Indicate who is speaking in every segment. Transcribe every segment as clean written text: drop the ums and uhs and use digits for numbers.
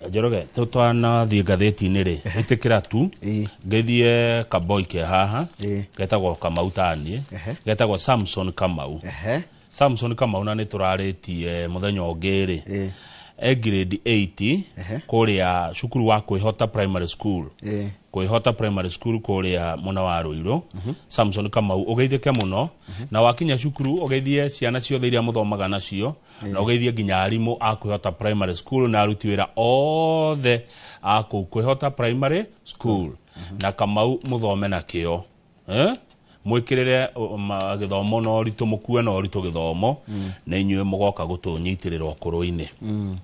Speaker 1: Njoroge, tũtanathiĩ ngathĩti-inĩ rĩ, ĩtĩkĩra tu ngeithie kaboi ke haha getagwo Kamau taniĩ, getagwo Samson Kamau. Samson Kamau, na nĩ tũrarĩtie mũthenya ũngĩ rĩ, e grade 8 kũrĩa cukuru wa Kwĩhota Primary School. Kwĩhota Primary School kũrĩa mwena wa Rũirũ. Samson Kamau, ũgeithĩke mũno, na wakinya cukuru ũgeithie ciana ciothe iria mũthomaga nacio, na ũgeithie nginya arimũ a Kwĩhota Primary School na aruti wĩra othe a kũu Kwĩhota Primary School. Na Kamau, mũthome na kĩo, eh? Mwĩkĩrĩre gĩthomo na ũritũ, mũkue na ũritũ gĩthomo, na inyuĩ mũgoka gũtũnyitĩrĩra ũkũrũ-inĩ.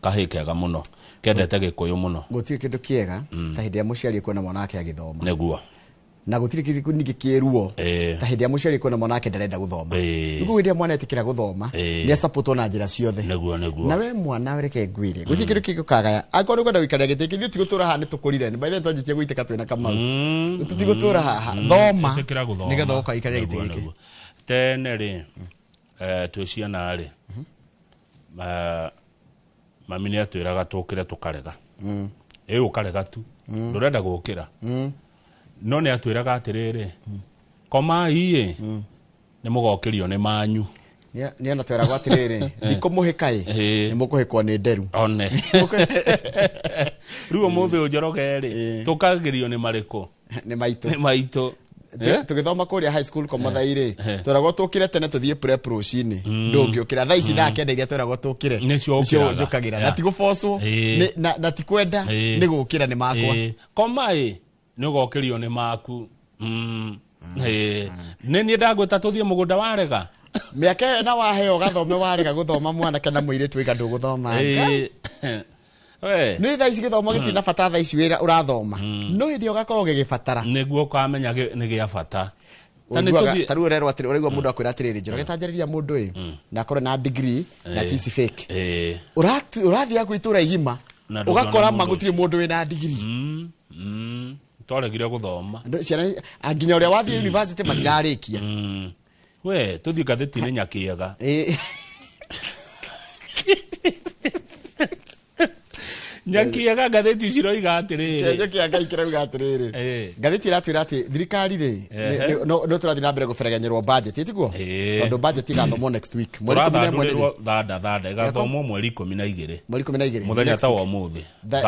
Speaker 1: Kahĩ kega mũno, kendete Gĩkũyũ mũno.
Speaker 2: Gũtirĩ kĩndũ kĩega ta hĩndĩ ĩrĩa mũciari ekuona mwana wake agĩthoma. Na gũtirĩ kĩndũ ningĩ kĩruo ta hĩndĩ ĩrĩa mũciari ekuona mwana wake ndarenda gũthoma. Nĩguo hĩndĩ ĩrĩa mwana etĩkĩra gũthoma, nĩ asapotwo na njĩra ciothe.
Speaker 1: Nĩguo.
Speaker 2: Na we mwana, reke ngwĩre, gũtirĩ kĩndũ kĩngĩkagaya angĩkorwo nĩ ũkwenda gũikarĩra gĩtĩ kĩ. Ithuĩ tigũtũra haha, nĩ tũkũrire. By the way, twanjĩtie gũitĩka twĩna Kamau. Tũtigũtũra haha, thoma
Speaker 1: Ĩtĩkĩra gũthoma.
Speaker 2: nĩgetha ũgoka ũikarĩre gĩtĩ gĩkĩ.
Speaker 1: Nĩguo. Tene rĩ, twĩ ciana rĩ, mami nĩ atwĩraga tũkĩre, tũkarega. Ĩ, ũkarega tu, ndũrenda gũkĩra, no nĩ atwĩraga atĩrĩrĩ, komai ĩ, nĩ mũgokĩrio nĩ manyu.
Speaker 2: Nĩ ona tweragwo atĩrĩrĩ, ndikũmũhĩka ĩ, nĩ mũkũhĩkwo nĩ nderu.
Speaker 1: One rĩu ũmũthĩ ũyũ, Njoroge rĩ, tũkagĩrio nĩ marĩkũ?
Speaker 2: Nĩ maitũ.
Speaker 1: Nĩ maitũ. Eh?
Speaker 2: Tũgĩthoma kũrĩa high school Komothai rĩ, tweragwo tũkĩre tene tũthiĩ prep rũcinĩ. Ndũngĩũkĩra thaa ici, thaa 9 iria tweragwo tũkĩre
Speaker 1: Nĩcio ũkĩraga.
Speaker 2: Njũkagĩra na ti gũbocwo, na ti kwenda, nĩ gũkĩra nĩ makwa.
Speaker 1: Koma ĩ, nĩ ũgokĩrio nĩ maku. Nĩ niĩ ndagwĩta tũthiĩ mũgũnda, warega.
Speaker 2: Mĩaka ĩyo na waheo gathome, warega gũthoma, mwanake na mũirĩtu wĩga ndũgũthoma.
Speaker 1: We.
Speaker 2: Nĩ thaa ici gĩthomo gĩtirĩ na bata, thaa ici wĩra ũrathoma, no hĩndĩ ĩyo ũgakorwo ũgĩgĩbatara.
Speaker 1: Nĩguo ũkamenya nĩ gĩa bata. Ta nĩ
Speaker 2: Ta rĩu ũrerwo atĩrĩ, ũraigua mũndũ akwĩra atĩrĩrĩ, "Njoroge, tanjarĩria mũndũ ĩ na akorwo na degree na ti ici fake." Ũrathiĩ kwĩ itũra igima,
Speaker 1: Na ndũngĩona
Speaker 2: ũgakora ma
Speaker 1: mũndũ.
Speaker 2: Gũtirĩ mũndũ wĩna degree.
Speaker 1: Twaregire gũthoma.
Speaker 2: Ciana nginya ũrĩa wathiĩ university matirarĩkia.
Speaker 1: We, tũthiĩ ngathĩti-inĩ Nyakĩega. Nyakĩega, ngathĩti ciroiga atĩrĩrĩ.
Speaker 2: Kĩenjo kĩa Ngai kĩrauga atĩrĩrĩ, ngathĩti ĩratwĩra atĩ thirikari rĩ, no tũrathiĩ na mbere gũberegenyerwo budget, ĩtiguo? Tondũ budget ĩgathomwo next week, mweri 11 rĩ.
Speaker 1: Tũrathandũrĩrwo thanda thanda, ĩgathomwo mweri 12.
Speaker 2: Mweri 12.
Speaker 1: Mũthenya
Speaker 2: Next
Speaker 1: ta
Speaker 2: week.
Speaker 1: wa ũmũthĩ.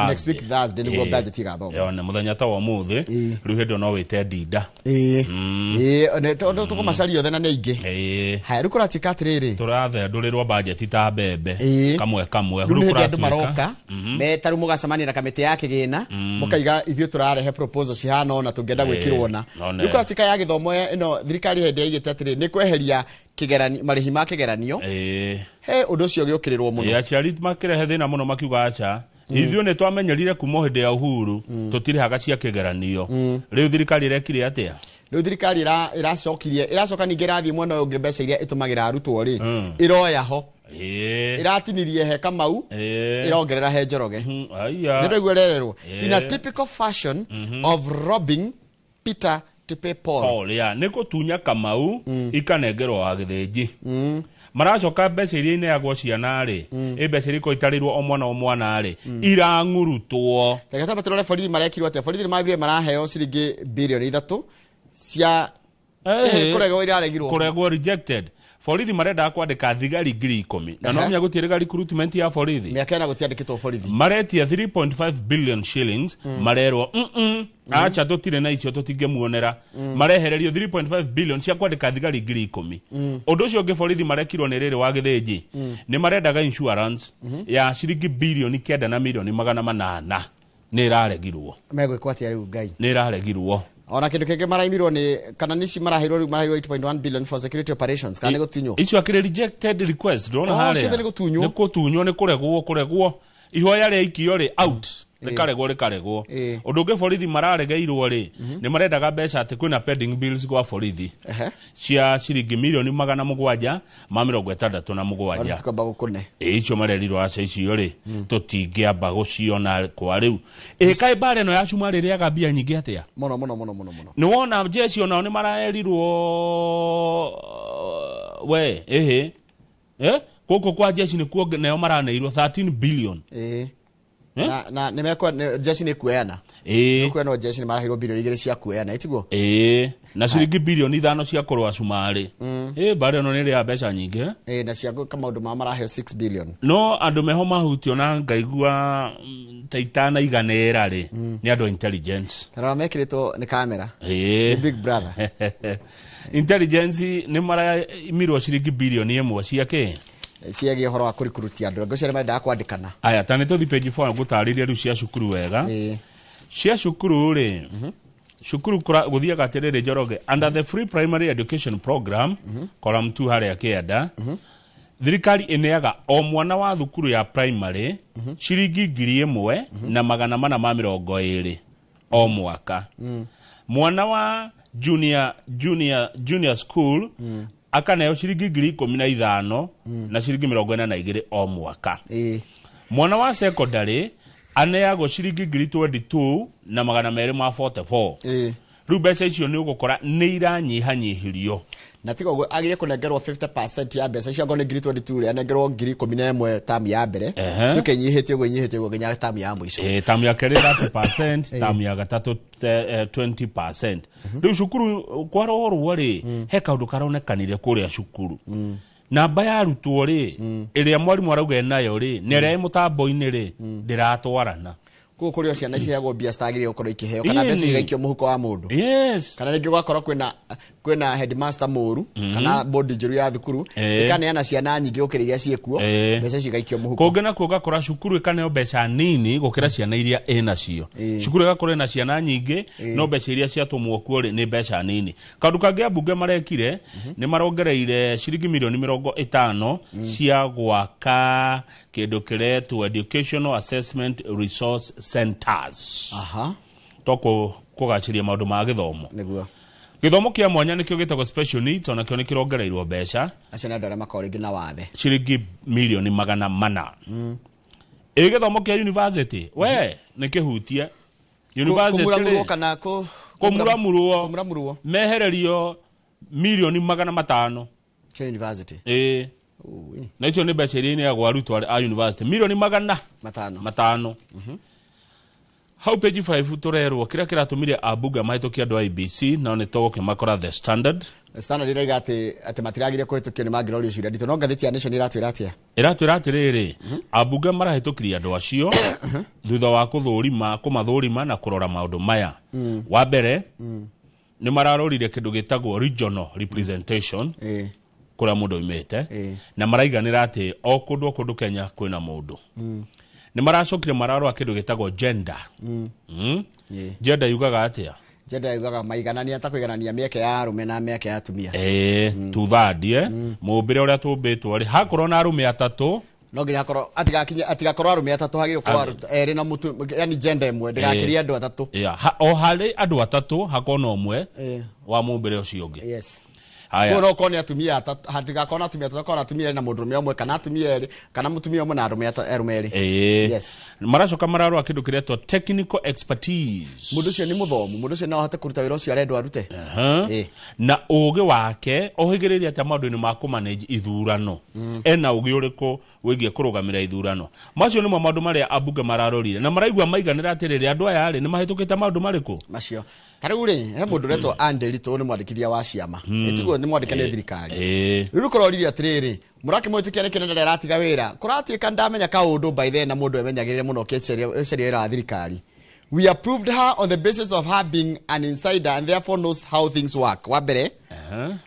Speaker 2: Next week Thursday nĩguo budget ĩgathomwo.
Speaker 1: Yone mũthenya ta wa ũmũthĩ. Rĩu hĩndĩ ĩyo no wĩte ndinda.
Speaker 2: Ĩĩ, tondũ tũkũmacaria othe na nĩ aingĩ. Haya, rĩu kũratuĩka atĩrĩrĩ,
Speaker 1: Tũrathendũrĩrwo bajeti ta mbembe kamwe kamwe.
Speaker 2: Rĩu nĩ hĩndĩ andũ
Speaker 1: kũratuĩka-
Speaker 2: maroka me ta rĩu mũgacemania na kamĩtĩ ya kĩgĩna, mũkaiga ithuĩ tũrarehe proposal cihana ũna, tũngĩenda gwĩkĩrwo ũna.
Speaker 1: One.
Speaker 2: Rĩu kũratuĩka ya gĩthomo ĩno, thirikari hĩndĩ yaigĩte atĩrĩ nĩ kweheria kĩgeranio, marĩhi ma kĩgeranio. He ũndũ ũcio ũgĩũkĩrĩrwo mũno.
Speaker 1: Aciari makĩrehe thĩna mũno, makiuga aca, ithuĩ nĩ twamenyerire kuma o hĩndĩ ya Uhuru, tũtirĩhaga cia kĩgeranio. Rĩu thirikari ĩrekire atĩa?
Speaker 2: Rĩu thirikari ĩracokirie, ĩracoka ningĩ ĩrathiĩ mwena ũyũ ũngĩ, mbeca iria ĩtũmagĩra arutwo rĩ, ĩroya ho, ĩratinirie he Kamau, ĩrongerera he Njoroge.
Speaker 1: Aya.
Speaker 2: Nĩ ndaigua rererwo in a typical fashion of robbing Peter to pay Paul.
Speaker 1: Paul, ya nĩ gũtunya Kamau ikanengerwo wa Gĩthĩnji. Maracoka mbeca iria ineagwo ciana rĩ, ĩ mbeca iria ikoragwo itarĩirwo o mwana o mwana rĩ, irang'urutwo.
Speaker 2: Reke twambe tũrore borithi marekirwo atĩa. Borithi nĩ mambire maraheo ciringi 3 birioni cia kũregwo iraregirwo.
Speaker 1: Kũregwo, rejected. Borithi marendaga kwandĩka thigari 10,000, na no menya gũtiĩrĩga recruitment ya borithi.
Speaker 2: Mĩaka 4 gũtiandĩkĩtwo borithi.
Speaker 1: Maretia 3.5 billion shillings, marerwo acha, tũtirĩ na icio, tũtingĩmuonera. Marehererio 3.5 billion cia kwandĩka thigari 10,000. Ũndũ ũcio ũngĩ borithi marekirwo nĩ rĩrĩ, wa Gĩthĩnji, nĩ marendaga insurance ya ciringi 9 bilioni 800,000,000, nĩ ĩraregirwo.
Speaker 2: Megwĩkwo atĩa rĩu, Ngai?
Speaker 1: Nĩ ĩraregirwo.
Speaker 2: Ona kĩndũ kĩngĩ maraimirwo nĩ kana nĩci maraheirwo, rĩu maraheirwo 8.1 billion for security operations, kana nĩ gũtunywo?
Speaker 1: Icio akĩrĩ rejected request, ndũrona?
Speaker 2: Oh,
Speaker 1: harĩa
Speaker 2: ciothe nĩ gũtunywo.
Speaker 1: Nĩ gũtunywo, nĩ kũregwo, kũregwo ihoya rĩa ikio rĩ out, rĩkaregwo, rĩkaregwo. Ũndũ ũngĩ borithi mararegeirwo rĩ, nĩ marendaga mbeca atĩ kwĩna pending bills gwa borithi cia ciringi 767 million.
Speaker 2: Twamba gũkũne.
Speaker 1: Ĩ, icio marerirwo aca, icio rĩ, tũtingĩamba gũciona kwa rĩu. Ĩ kaĩ mbara ĩno ya cuma rĩrĩaga mbia nyingĩ atĩa?
Speaker 2: Mũno mũno mũno mũno mũno.
Speaker 1: Nĩ wona jeshi onao nĩ maraerirwo we ĩhĩ, eh? Gũkũ kwa jeshi nĩkuo nayo maraneirwo 13 billion.
Speaker 2: Na nĩ mekwa jeshi nĩ kuoyana.
Speaker 1: Ĩĩ.
Speaker 2: Kuoyana jeshi nĩ maraheirwo bilioni 2 cia kuoyana, ĩtiguo?
Speaker 1: Ĩĩ, na ciringi bilioni 5 cia kũrũa cumarĩ. Ĩĩ, mbarĩ ĩno nĩ ĩrĩaga mbeca nyingĩ.
Speaker 2: Ĩĩ, na cia gwĩka maũndũ mao maraheo 6 billion.
Speaker 1: No andũ meho mahutio na ngaigua ta itanaiganĩra rĩ, nĩ andũ a intelligence.
Speaker 2: Tarora mekĩrĩtwo nĩ kamera.
Speaker 1: Ĩĩ.
Speaker 2: Nĩ Big Brother.
Speaker 1: Intelligence nĩ maraimirwo ciringi bilioni 1 cia kĩ?
Speaker 2: Ciĩgiĩ ũhoro wa kũrikurutia andũ. Ngwĩciria marendaga kwandĩkana.
Speaker 1: Aya, ta nĩ tũthiĩ page 4 ngũtarĩrie rĩu cia cukuru wega. Cia cukuru rĩ, cukuru gũthiaga atĩrĩrĩ Njoroge, under the free primary education program, column 2 harĩa kĩanda, thirikari ĩneaga o mwana wa thukuru ya primary ciringi 1420 o mwaka. Mwana wa junior school akaneo ciringi 15,000 na ciringi 42 o mwaka. Mwana wa secondary aneagwo ciringi 22,244. Rĩu mbeca icio nĩ ũgũkora nĩ iranyihanyihirio.
Speaker 2: Na tiga ũguo agĩrĩire kũnengerwo 50% ya mbeca icio, angorwo nĩ 22,000 rĩ, anengerwo 11,000 tamu ya mbere. Ciũke inyihĩtio ũguo, inyihĩtio ũguo nginya tamu ya mũico.
Speaker 1: Tamu ya kerĩ 30%, tamu ya gatatũ 20%. Rĩu cukuru kwarorwo rĩ, he kaũndũ karonekanire kũrĩa cukuru. Namba ya arutwo rĩ, ĩrĩa mwarimũ arauga enayo rĩ, na ĩrĩa ĩ mũtambo-inĩ rĩ, ndĩratwarana.
Speaker 2: Kũu kũrĩ o ciana ciheagwo mbia citagĩrĩire gũkorwo ikĩheo, kana mbeca igaikio mũhuko wa mũndũ. Kana rĩngĩ ũgakorwo kwĩna headmaster mũru, kana board njũru ya thukuru, ĩkaneana ciana nyingĩ gũkĩra iria ciĩkuo, mbeca icio igaikio mũhuko.
Speaker 1: Kũngĩ nakuo ũgakora cukuru ĩkaneo mbeca nini gũkĩra ciana iria ĩnacio. Cukuru ĩgakorwo ĩna ciana nyingĩ, no mbeca iria ciatũmwo kuo rĩ, nĩ mbeca nini. Kaũndũ kangĩ ambunge marekire, nĩ marongereire ciringi milioni 50 cia gwaka kĩndũ kĩretwo Educational Assessment Resource Centers. To kũgacĩria maũndũ ma gĩthomo.
Speaker 2: Nĩguo.
Speaker 1: Gĩthomo kĩa mwanya nĩkĩo gĩtagwo special needs, onakĩo nĩ kĩrongereirwo mbeca.
Speaker 2: Acio nĩ andũ arĩa makoragwo rĩngĩ na wathe.
Speaker 1: Ciringi milioni 400. Ĩ gĩthomo kĩa university, we, nĩ kĩhutie. University rĩ,
Speaker 2: Kũmuramurwo kana
Speaker 1: kũmuramurwo.
Speaker 2: Kũmuramurwo.
Speaker 1: Mehererio milioni 500.
Speaker 2: Kĩa university.
Speaker 1: Ĩ.
Speaker 2: Ui.
Speaker 1: Na icio nĩ mbeca iria ineagwo arutwo a university. Milioni magana
Speaker 2: matano.
Speaker 1: Matano. Hau page 5 tũrerwo kĩrĩa kĩratũmire ambunge mahĩtũkie andũ a IEBC, nao nĩ tũgũkĩmakora The Standard.
Speaker 2: The Standard ĩrauga atĩ matiragire kũhĩtũkio nĩ mangĩrorio ciũria nditũ, no ngathĩti ya Nation ĩratwĩra atĩa?
Speaker 1: Ĩratwĩra atĩrĩrĩ, ambunge marahĩtũkirie andũ acio thutha wa kũmathũrima na kũrora maũndũ maya. Wa mbere, nĩ mararorire kĩndũ gĩtagwo regional representation, kũrĩa mũndũ oimĩte, na maraiganĩra atĩ o kũndũ o kũndũ Kenya kwĩna mũndũ. Nĩ maracokire mararora kĩndũ gĩtagwo gender. Gender yugaga atĩa?
Speaker 2: Gender yugaga maiganania ta kũiganania mĩeke ya arũme na mĩeke ya atumia.
Speaker 1: Two-third, Mũmbĩre ũrĩa tũmbĩtwo rĩ, hakorwo na arũme atatũ,
Speaker 2: No nginya hakorwo, atigakorwo arũme atatũ, hagĩrĩirwo gũkorwo erĩ na mũtu, yani gender ĩmwe, ndĩgakĩrie andũ atatũ.
Speaker 1: Yeah, o harĩ andũ atatũ, hakorwo na ũmwe wa mũmbĩre ũcio ũngĩ. Haya.
Speaker 2: Koguo no ũkorwo nĩ atumia atatũ, hatigakorwo na atumia atatũ, hakorwo na atumia erĩ na mũndũrũme ũmwe, kana atumia erĩ, kana mũtumia ũmwe na arũme erĩ.
Speaker 1: Maracoka mararora kĩndũ kĩretwo technical expertise.
Speaker 2: Mũndũ ũcio nĩ mũthomu, mũndũ ũcio no ahote kũruta wĩra ũcio arendwo arute.
Speaker 1: Na ũgĩ wake ohĩgĩrĩire atĩa maũndũ-inĩ ma kũmanage ithurano. Ena ũgĩ ũrĩkũ wĩgiĩ kũrũgamĩrĩra ithurano. Macio nĩmo maũndũ marĩa ambunge mararorire na maraigua maiganĩra atĩrĩrĩ, andũ aya rĩ, nĩ mahĩtũkĩte maũndũ marĩkũ?
Speaker 2: Macio. Ta rĩu rĩ, he mũndũ ũretwo Andy Ritũ, nĩ mwandĩkithia wa ciama. Tiguo nĩ mwandĩke nĩ thirikari. Rĩu kũroririe atĩrĩrĩ, mũrakĩmũhĩtũkia nĩkĩ na ndarĩ aratiga wĩra? Kũratuĩka ndamenya kaũndũ by then na mũndũ emenyagĩrĩre mũno ũkĩcaria wĩra wa thirikari. We approved her on the basis of her being an insider and therefore knows how things work. Wa mbere.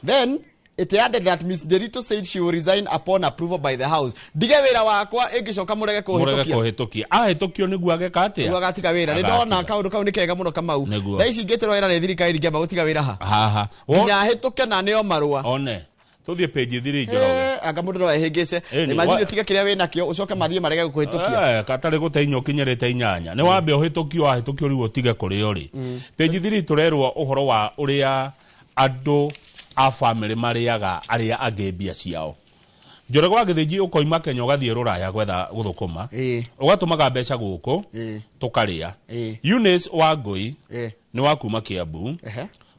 Speaker 2: Then it added that Miss Derito said she will resign upon approval by the House. Ndige wĩra wakwa ĩngĩcoka mũrege
Speaker 1: Mũrege
Speaker 2: kũhĩtũkia.
Speaker 1: kũhĩtũkia. Ahĩtũkio nĩguo ageka atĩa?
Speaker 2: Nĩguo agatiga wĩra. Nĩ
Speaker 1: Agatiga.
Speaker 2: ndona kaũndũ kau nĩ kega mũno Kamau.
Speaker 1: Nĩguo.
Speaker 2: Thaa ici ingĩtĩrwo wĩra nĩ thirikari ingĩamba gũtiga wĩra ha?
Speaker 1: Haha.
Speaker 2: Nginya ahĩtũke na nĩo marũa.
Speaker 1: One. Tũthiĩ page 3 Njoroge.
Speaker 2: Anga mũndũ no ehĩngĩce. Imagine ũtige kĩrĩa wĩnakĩo, ũcoke mathiĩ marege gũkũhĩtũkia.
Speaker 1: Katarĩ gũte inya ũkinyĩrĩte inyanya. Nĩ wambe ũhĩtũkio, wahĩtũkio rĩu ũtige kũrĩo rĩ. Page 3 tũrerwo ũhoro wa ũrĩa andũ a family marĩaga arĩa angĩ mbia ciao. Njoroge wa Gĩthĩnji ũkoima Kenya ũgathiĩ Rũraya gwetha gũthũkũma. Ũgatũmaga mbeca gũkũ, tũkarĩa. Eunice Wangũi nĩ wa kuma Kiambu.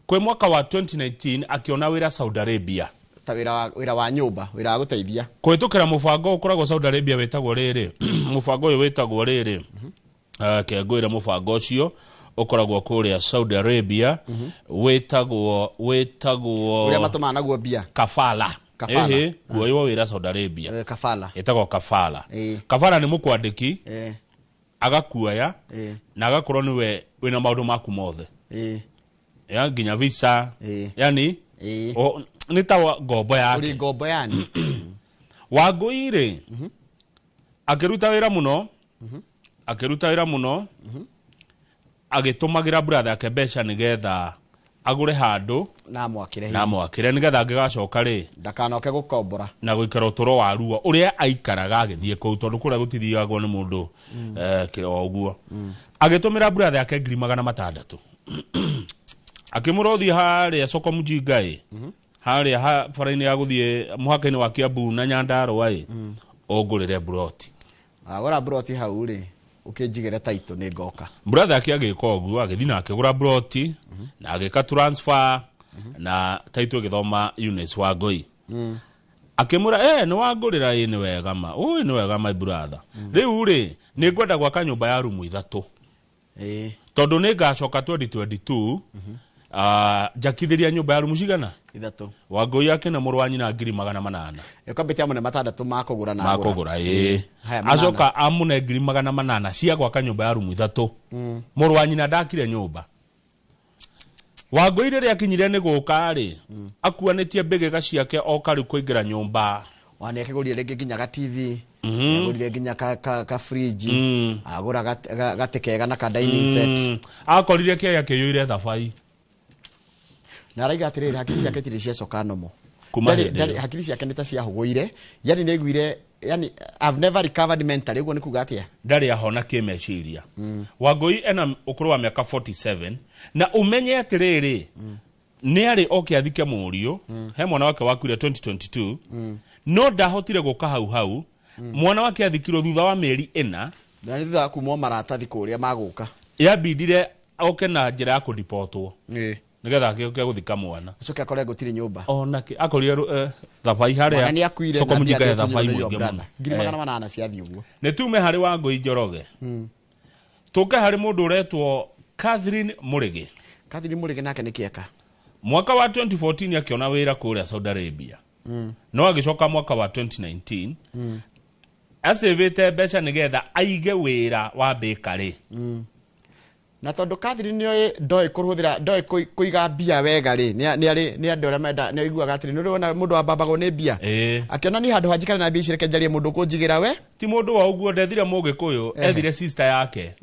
Speaker 1: Kwĩ mwaka wa 2019 akĩona wĩra Saudi Arabia.
Speaker 2: Ta wĩra wa nyũmba, wĩra wa gũteithia.
Speaker 1: Kũhĩtũkĩra mũbango ũkoragwo Saudi Arabia wĩtagwo rĩrĩ. Mũbango ũyũ wĩtagwo rĩrĩ. Ke ngwĩre mũbango ũcio ũkoragwo kũrĩa Saudi Arabia, wĩtagwo wĩtagwo
Speaker 2: Ũrĩa matũmaga naguo mbia.
Speaker 1: Kafala.
Speaker 2: Kafala.
Speaker 1: Ĩhĩ, kuoywo wĩra Saudi Arabia.
Speaker 2: Kafala.
Speaker 1: Ĩtagwo kafala. Kafala nĩ mũkwandĩki agakuoya na agakorwo nĩwe wĩna maũndũ maku mothe, ya nginya visa, yani nĩ ta ngombo
Speaker 2: Ũrĩ
Speaker 1: yake.
Speaker 2: Ngombo yani.
Speaker 1: Wangũi rĩ, akĩruta wĩra mũno, akĩruta wĩra mũno, agĩtũmagĩra brother yake mbeca nĩgetha agũre handũ
Speaker 2: Na mwakĩre.
Speaker 1: Na mwakĩre nĩgetha angĩgacoka rĩ,
Speaker 2: Ndakanoke gũkombora.
Speaker 1: Na gũikara ũtũro wa ruo ũrĩa aikaraga agĩthiĩ kũu, tondũ kũrĩa gũtithiagwo nĩ mũndũ o ũguo. Agĩtũmĩra brother yake 600,000, akĩmũra ũthiĩ harĩa soko mjinga ĩ, harĩa bara-inĩ ya gũthiĩ mũhaka-inĩ wa Kiambu na Nyandarua ĩ, ũngũrĩre buroti.
Speaker 2: Agũra broti hau rĩ, ũkĩnjigĩre taitũ nĩ ngoka.
Speaker 1: Brother yake agĩka ũguo, agĩthiĩ na akĩgũra broti na agĩka transfer na taitũ ĩgĩthoma Eunice Wangũi. Akĩmwĩra, nĩ wangũrĩra, ĩ nĩ wega ma, ũĩ nĩ wega my brother, rĩu rĩ nĩ ngwenda gwaka nyũmba ya rumu 3, tondũ nĩ ngacoka 2022, njakithĩria nyũmba ya rumu cigana?
Speaker 2: 3.
Speaker 1: Wangũi akĩne mũrũ wa nyina 800,000.
Speaker 2: Ĩkwambĩte amũne 600 ma kũgũra na agũra.
Speaker 1: Makũgũra, ĩ.
Speaker 2: Haya, 800.
Speaker 1: Acoka amũne 800,000 cia gwaka nyũmba ya rumu 3. Mũrũ wa nyina ndakire nyũmba. Wangũi rĩrĩa akinyire nĩ gũka rĩ, akuanĩtie mbĩgĩga ciake oka rĩu kũingĩra nyũmba.
Speaker 2: Wa nĩ akĩgũrire rĩngĩ nginya ga TV, agũrire nginya ka fridge, agũra gatĩ kega na ka dining set.
Speaker 1: Akorire kĩrĩa kĩiyũire thabai.
Speaker 2: Na araiga atĩrĩrĩ, hakiri ciake itirĩ ciacoka nomo.
Speaker 1: Kuma hĩndĩ ĩyo.
Speaker 2: Hakiri ciake nĩ ta ciahũgũire, yani nĩ aiguire, yani "I've never recovered mentally." Ũguo nĩ kuga atĩa?
Speaker 1: Ndarĩ ahona kĩmeciria. Wangũi ena ũkũrũ wa mĩaka 47, na ũmenye atĩrĩrĩ, nĩ arĩ oke athike mũriũ, he mwana wake wakuire 2022, no ndahotire gũka hau hau. Mwana wake athikirwo thutha wa mĩeri 4.
Speaker 2: Na nĩ thutha wa kumwo maratathi kũrĩa magũka.
Speaker 1: Yambindire oke na njĩra ya kũdipotwo nĩgetha akĩũke gũthika mwana.
Speaker 2: Acoke akore gũtirĩ nyũmba.
Speaker 1: Onake akorire thabai
Speaker 2: Mwana
Speaker 1: harĩa
Speaker 2: nĩ akuire
Speaker 1: soko
Speaker 2: na mbia
Speaker 1: mũjinga ya
Speaker 2: athiĩ
Speaker 1: thabai
Speaker 2: ũtunywo nĩ your
Speaker 1: mũingĩ mũno.
Speaker 2: brother. 800,000 ciathiĩ ũguo.
Speaker 1: Nĩ tume harĩ Wangũi Njoroge, tũke harĩ mũndũ ũretwo Catherine Mũrĩgĩ.
Speaker 2: Catherine Mũrĩgĩ nake nĩ kĩeka?
Speaker 1: Mwaka wa 2014 akĩona wĩra kũrĩa Saudi Arabia, no agĩcoka mwaka wa 2019 acĩvĩte mbeca nĩgetha aige wĩra wa bakery.
Speaker 2: Na tondũ Catherine nĩoĩ ndoĩ kũhũthĩra, ndoĩ kũiga mbia wega rĩ, nĩ arĩ nĩ andũ arĩa menda nĩ aiguaga atĩrĩ, nĩ ũrĩ mũndũ wambambagwo nĩ mbia. Akĩona niĩ handũ hanjikare na mbia ici, reke njarie mũndũ kũnjigĩra we.
Speaker 1: Ti mũndũ wa ũguo, ndethire mũgĩkũyũ, ethire sister yake.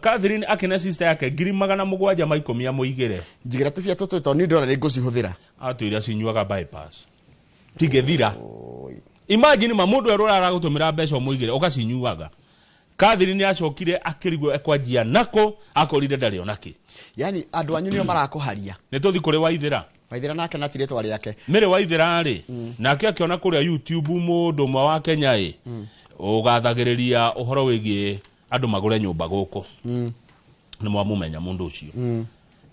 Speaker 1: Catherine akĩne sister yake 710,000 amũigĩre.
Speaker 2: Njigĩra tũbia tũtũ tondũ niĩ ndĩrona nĩ ngũcihũthĩra.
Speaker 1: Atwĩre cinyuaga bypass tigĩthira. Imagine ma mũndũ erũ aragũtũmĩra mbeca ũmũigĩre ũgacinyuaga. Catherine nĩ acokire akĩrigwo ekwanjia nako, akorire ndarĩ onakĩ.
Speaker 2: Yani andũ anyu nĩo marakũharia.
Speaker 1: Nĩ tũthi kũrĩ Waithĩra.
Speaker 2: Waithĩra nake na ti rĩtwa rĩake.
Speaker 1: Mĩrĩ Waithĩra rĩ, nake akĩona kũrĩa YouTube mũndũ ũmwe wa Kenya ĩ ũgathagĩrĩria ũhoro wĩgiĩ andũ magũre nyũmba gũkũ. Nĩ mwamũmenya mũndũ ũcio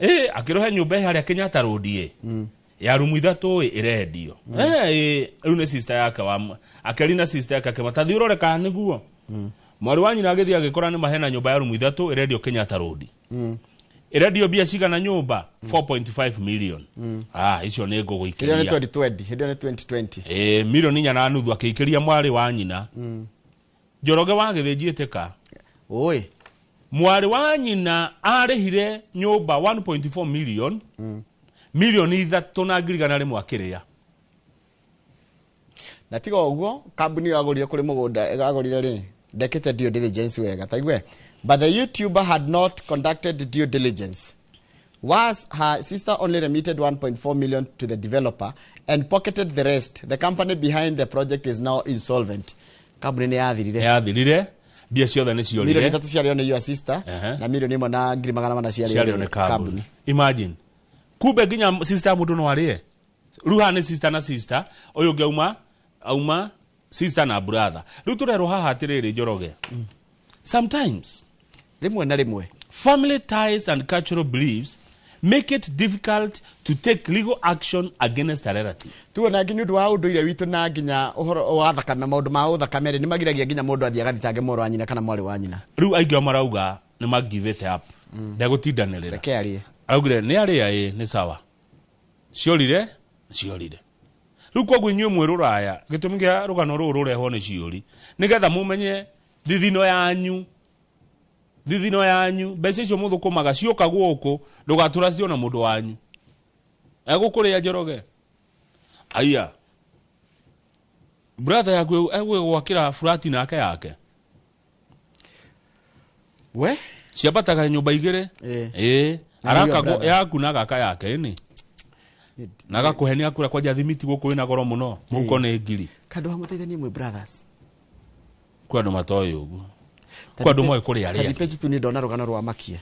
Speaker 1: ĩ, akĩrũhe nyũmba ĩ harĩa Kenyatta Road ĩ ya rumu 3 ĩ ĩrendio. Rĩu nĩ sister yake wa akĩari na sister yake, akĩmata thiĩ ũrore kana nĩguo. Mwarĩ wa nyina agĩthiĩ agĩkora nĩ mahena nyũmba ya rumu 3 ĩrendio Kenyatta Road. Ĩrendio mbia cigana nyũmba? 4.5 million. Ah, icio nĩ
Speaker 2: Hĩndĩ ĩyo nĩ
Speaker 1: ngũgũikĩria.
Speaker 2: 2020, hĩndĩ ĩyo nĩ 2020.
Speaker 1: Ĩ, 4.5 milioni akĩikĩria mwarĩ wa nyina. Njoroge wa Gĩthĩnji ĩtĩka.
Speaker 2: Ũĩ.
Speaker 1: Mwarĩ wa nyina arĩhire nyũmba 1.4 million, 3,100,000 akĩrĩa.
Speaker 2: Na tiga ũguo, kambuni ĩyo agũrire kũrĩ mũgũnda agũrire rĩ, ndekĩte due diligence wega taigue. But the YouTuber had not conducted due diligence. Was her sister only remitted 1.4 million to the developer and pocketed the rest. The company behind the project is now insolvent. Kambuni nĩ yathirire.
Speaker 1: Yathirire, mbia ciothe nĩ
Speaker 2: Milioni
Speaker 1: ciorire.
Speaker 2: 3 ciarĩo nĩ your sister na 1,400,000 ciarĩo
Speaker 1: ciarĩo
Speaker 2: nĩ
Speaker 1: nĩ kambuni. Imagine, kumbe nginya sister ya mũndũ no arĩe. Rĩu haha nĩ sister na sister, ũyũ ũngĩ auma sister na brother. Rĩu tũrerwo haha atĩrĩrĩ, Njoroge, sometimes,
Speaker 2: Rĩmwe na rĩmwe,
Speaker 1: family ties and cultural beliefs Make it difficult to take legal action against a relative.
Speaker 2: Tuona nginya ũndũ wa ũndũire witũ na nginya ũhoro wa thakame, maũndũ ma ũthakame rĩ, nĩ magiragia nginya mũndũ athiĩ agathitange mũrũ wa nyina kana mwarĩ wa nyina.
Speaker 1: Rĩu aingĩ ao marauga nĩ ma give it up, ndegũtindanĩrĩra.
Speaker 2: Reke arie.
Speaker 1: Araugire nĩ arĩa ĩ nĩ sawa, ciorire ciorire. Rĩu koguo inyuĩ mwĩ rũraya, gĩtũmi kĩa rũgano rũrũ rũrehwo nĩ ciũri nĩgetha mũmenye thithino yanyu, thithino yanyu, mbeca icio mũthũkũmaga cioka gũkũ, ndũgatũra ciona mũndũ wanyu egũkũrĩa. Njoroge, aya brother yaku egwĩgwakĩra furati nake yake.
Speaker 2: We
Speaker 1: ciambataga nyũmba igĩrĩ. Ĩĩ.
Speaker 2: Na nĩyo
Speaker 1: araka
Speaker 2: brother.
Speaker 1: Yaku na gaka yake ĩni na gakũhenia kura kwanja thimiti gũkũ wĩna goro mũno, mũhuko nĩ ngiri.
Speaker 2: Kandũ hamũteithanie mwĩ brothers.
Speaker 1: Kwĩ andũ matoĩ ũguo, kwĩ andũ moĩ kũrĩa
Speaker 2: Tathi
Speaker 1: arĩa
Speaker 2: page tu nĩ ndona rũgano rwa makia.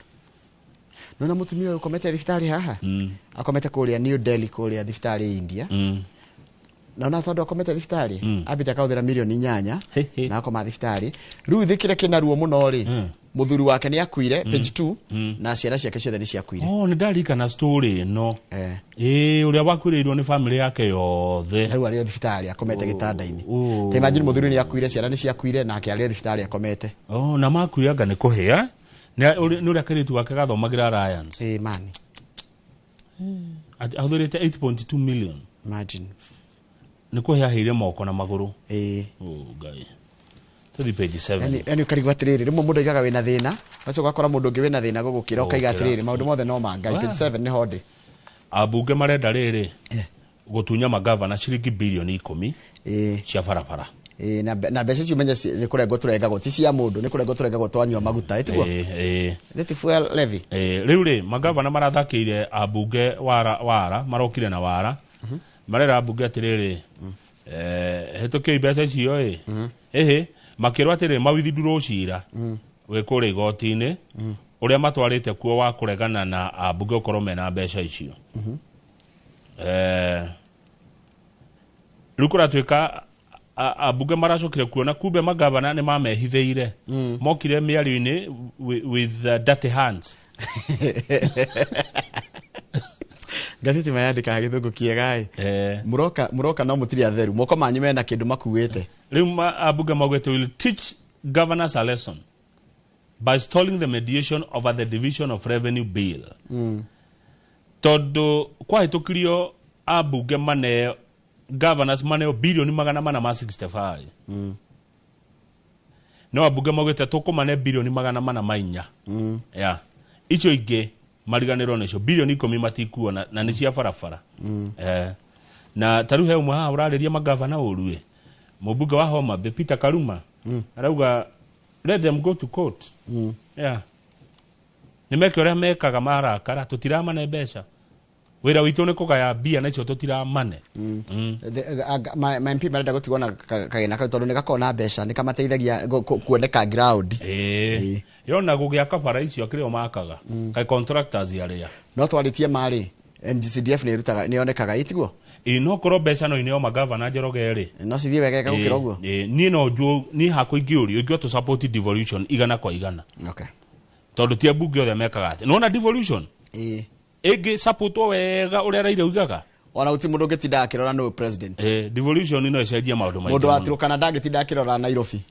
Speaker 2: Nona mũtumia ũyũ ũkomete thibitarĩ haha, akomete kũrĩa New Delhi, kũrĩa thibitarĩ India. Naona tondũ akomete thibitarĩ, ambĩte akahũthĩra mirioni 8.
Speaker 1: He, he.
Speaker 2: Na akoma thibitarĩ. Rĩu thĩ kĩrĩa kĩna ruo mũno rĩ, mũthuri wake nĩ akuire, page 2, na ciana ciake ciothe nĩ ciakuire.
Speaker 1: Oh, nĩ ndarikana story ĩno. Ĩĩ, ũrĩa wakuĩrĩirwo nĩ family yake yothe.
Speaker 2: Rĩu arĩ o thibitarĩ akomete gĩtanda-inĩ.
Speaker 1: Oh.
Speaker 2: Ta imagine, mũthuri nĩ akuire, ciana nĩ ciakuire, nake arĩ o thibitarĩ akomete.
Speaker 1: Oh, na makuire anga nĩ kũhĩa, nĩ ũrĩa kairĩtu gake gathomagĩra Alliance.
Speaker 2: Ĩ mani.
Speaker 1: Ahũthĩrĩte 8.2 million.
Speaker 2: Imagine.
Speaker 1: Nĩ kũhĩa ahĩire moko na magũrũ.
Speaker 2: Ĩ.
Speaker 1: Oh, Ngai. Tũthi page 7.
Speaker 2: Yani ũkarigwo atĩrĩrĩ, rĩmwe mũndũ aigaga wĩna thĩna, ũgacoka ũgakora mũndũ ũngĩ wĩna thĩna gũgũkĩra, ũkaiga
Speaker 1: Gũgũkĩra.
Speaker 2: atĩrĩrĩ, maũndũ mothe no ma Ngai. Page 7 nĩho ndĩ.
Speaker 1: Ambunge marenda rĩrĩ gũtunya magavana ciringi bilioni 10 cia barabara.
Speaker 2: Ĩ, na mbeca icio menye nĩ kũrengwo tũrengagwo, ti cia mũndũ, nĩ kũrengwo tũrengagwo twanyua maguta, ĩtiguo?
Speaker 1: Ĩĩ, ĩĩ.
Speaker 2: Nĩ fuel levy.
Speaker 1: Ĩĩ, rĩu rĩ magavana marathakĩire ambunge wara, wara marokire na wara, marera ambunge atĩrĩrĩ, hĩtũkiai mbeca icio. Ĩ ĩhĩ, makĩrwo atĩrĩrĩ mawithindurwo cira wĩ kũrĩa igoti-inĩ ũrĩa matwarĩte kuo wa kũregana na ambunge gũkorwo mena mbeca icio. Rĩu kũratuĩka ambunge maracokire kuona kumbe magavana nĩ mamehithĩire, mokire mĩario-inĩ with dirty hands.
Speaker 2: Ngathĩti mayandĩkaga gĩthũngũ kĩega ĩ. Mũroka mũroka no mũtirĩ atheru, moko manyu mena kĩndũ makuĩte.
Speaker 1: Rĩu ambunge maugĩte will teach governors a lesson by stalling the mediation over the division of revenue bill, tondũ kwahĩtũkirio ambunge maneo, governors maneo bilioni 465, no ambunge maugĩte tũkũmane bilioni 404, ya icio ingĩ mariganĩrwo nĩcio, bilioni 10 matikuona na nĩ cia barabara. Na ta rĩu he ũmwe haha ũrarĩria magavana ũru ĩ, mũmbunge wa Homa Bay Peter Karuma, arauga let them go to court. Yeah. Nĩ meke ũrĩa mekaga marakara, tũtiramane mbeca, wĩra witũ nĩ kũgaya mbia na icio tũtiramane.
Speaker 2: Ma MP marenda gũtigwo na kagĩna kau tondũ nĩ gakoragwo na mbeca, nĩ kamateithagia kuoneka ground.
Speaker 1: Ĩĩ, yona gũgĩaka bara icio akĩrĩ o makaga kaĩ contractors arĩa.
Speaker 2: No twarĩtie marĩ NGCDF nĩ ĩrutaga, nĩ yonekaga, ĩtiguo?
Speaker 1: Ĩĩ, no korwo mbeca no ineo magavana, Njoroge rĩ.
Speaker 2: No cithiĩ wega gũkĩra ũguo.
Speaker 1: Ĩĩ, niĩ no njuo niĩ hakwa ingĩũrio ingĩũrio tũ support devolution 100%. Tondũ ti ambunge othe mekaga atĩ nĩwona devolution ĩngĩ supportwo wega ũrĩa Raila oigaga.
Speaker 2: Ona gũtirĩ mũndũ ũngĩtinda akĩrora nũ president.
Speaker 1: Devolution no ĩcenjie maũndũ maingĩ
Speaker 2: Mũndũ wa
Speaker 1: mũno.
Speaker 2: Turkana ndangĩtinda akĩrora Nairobi.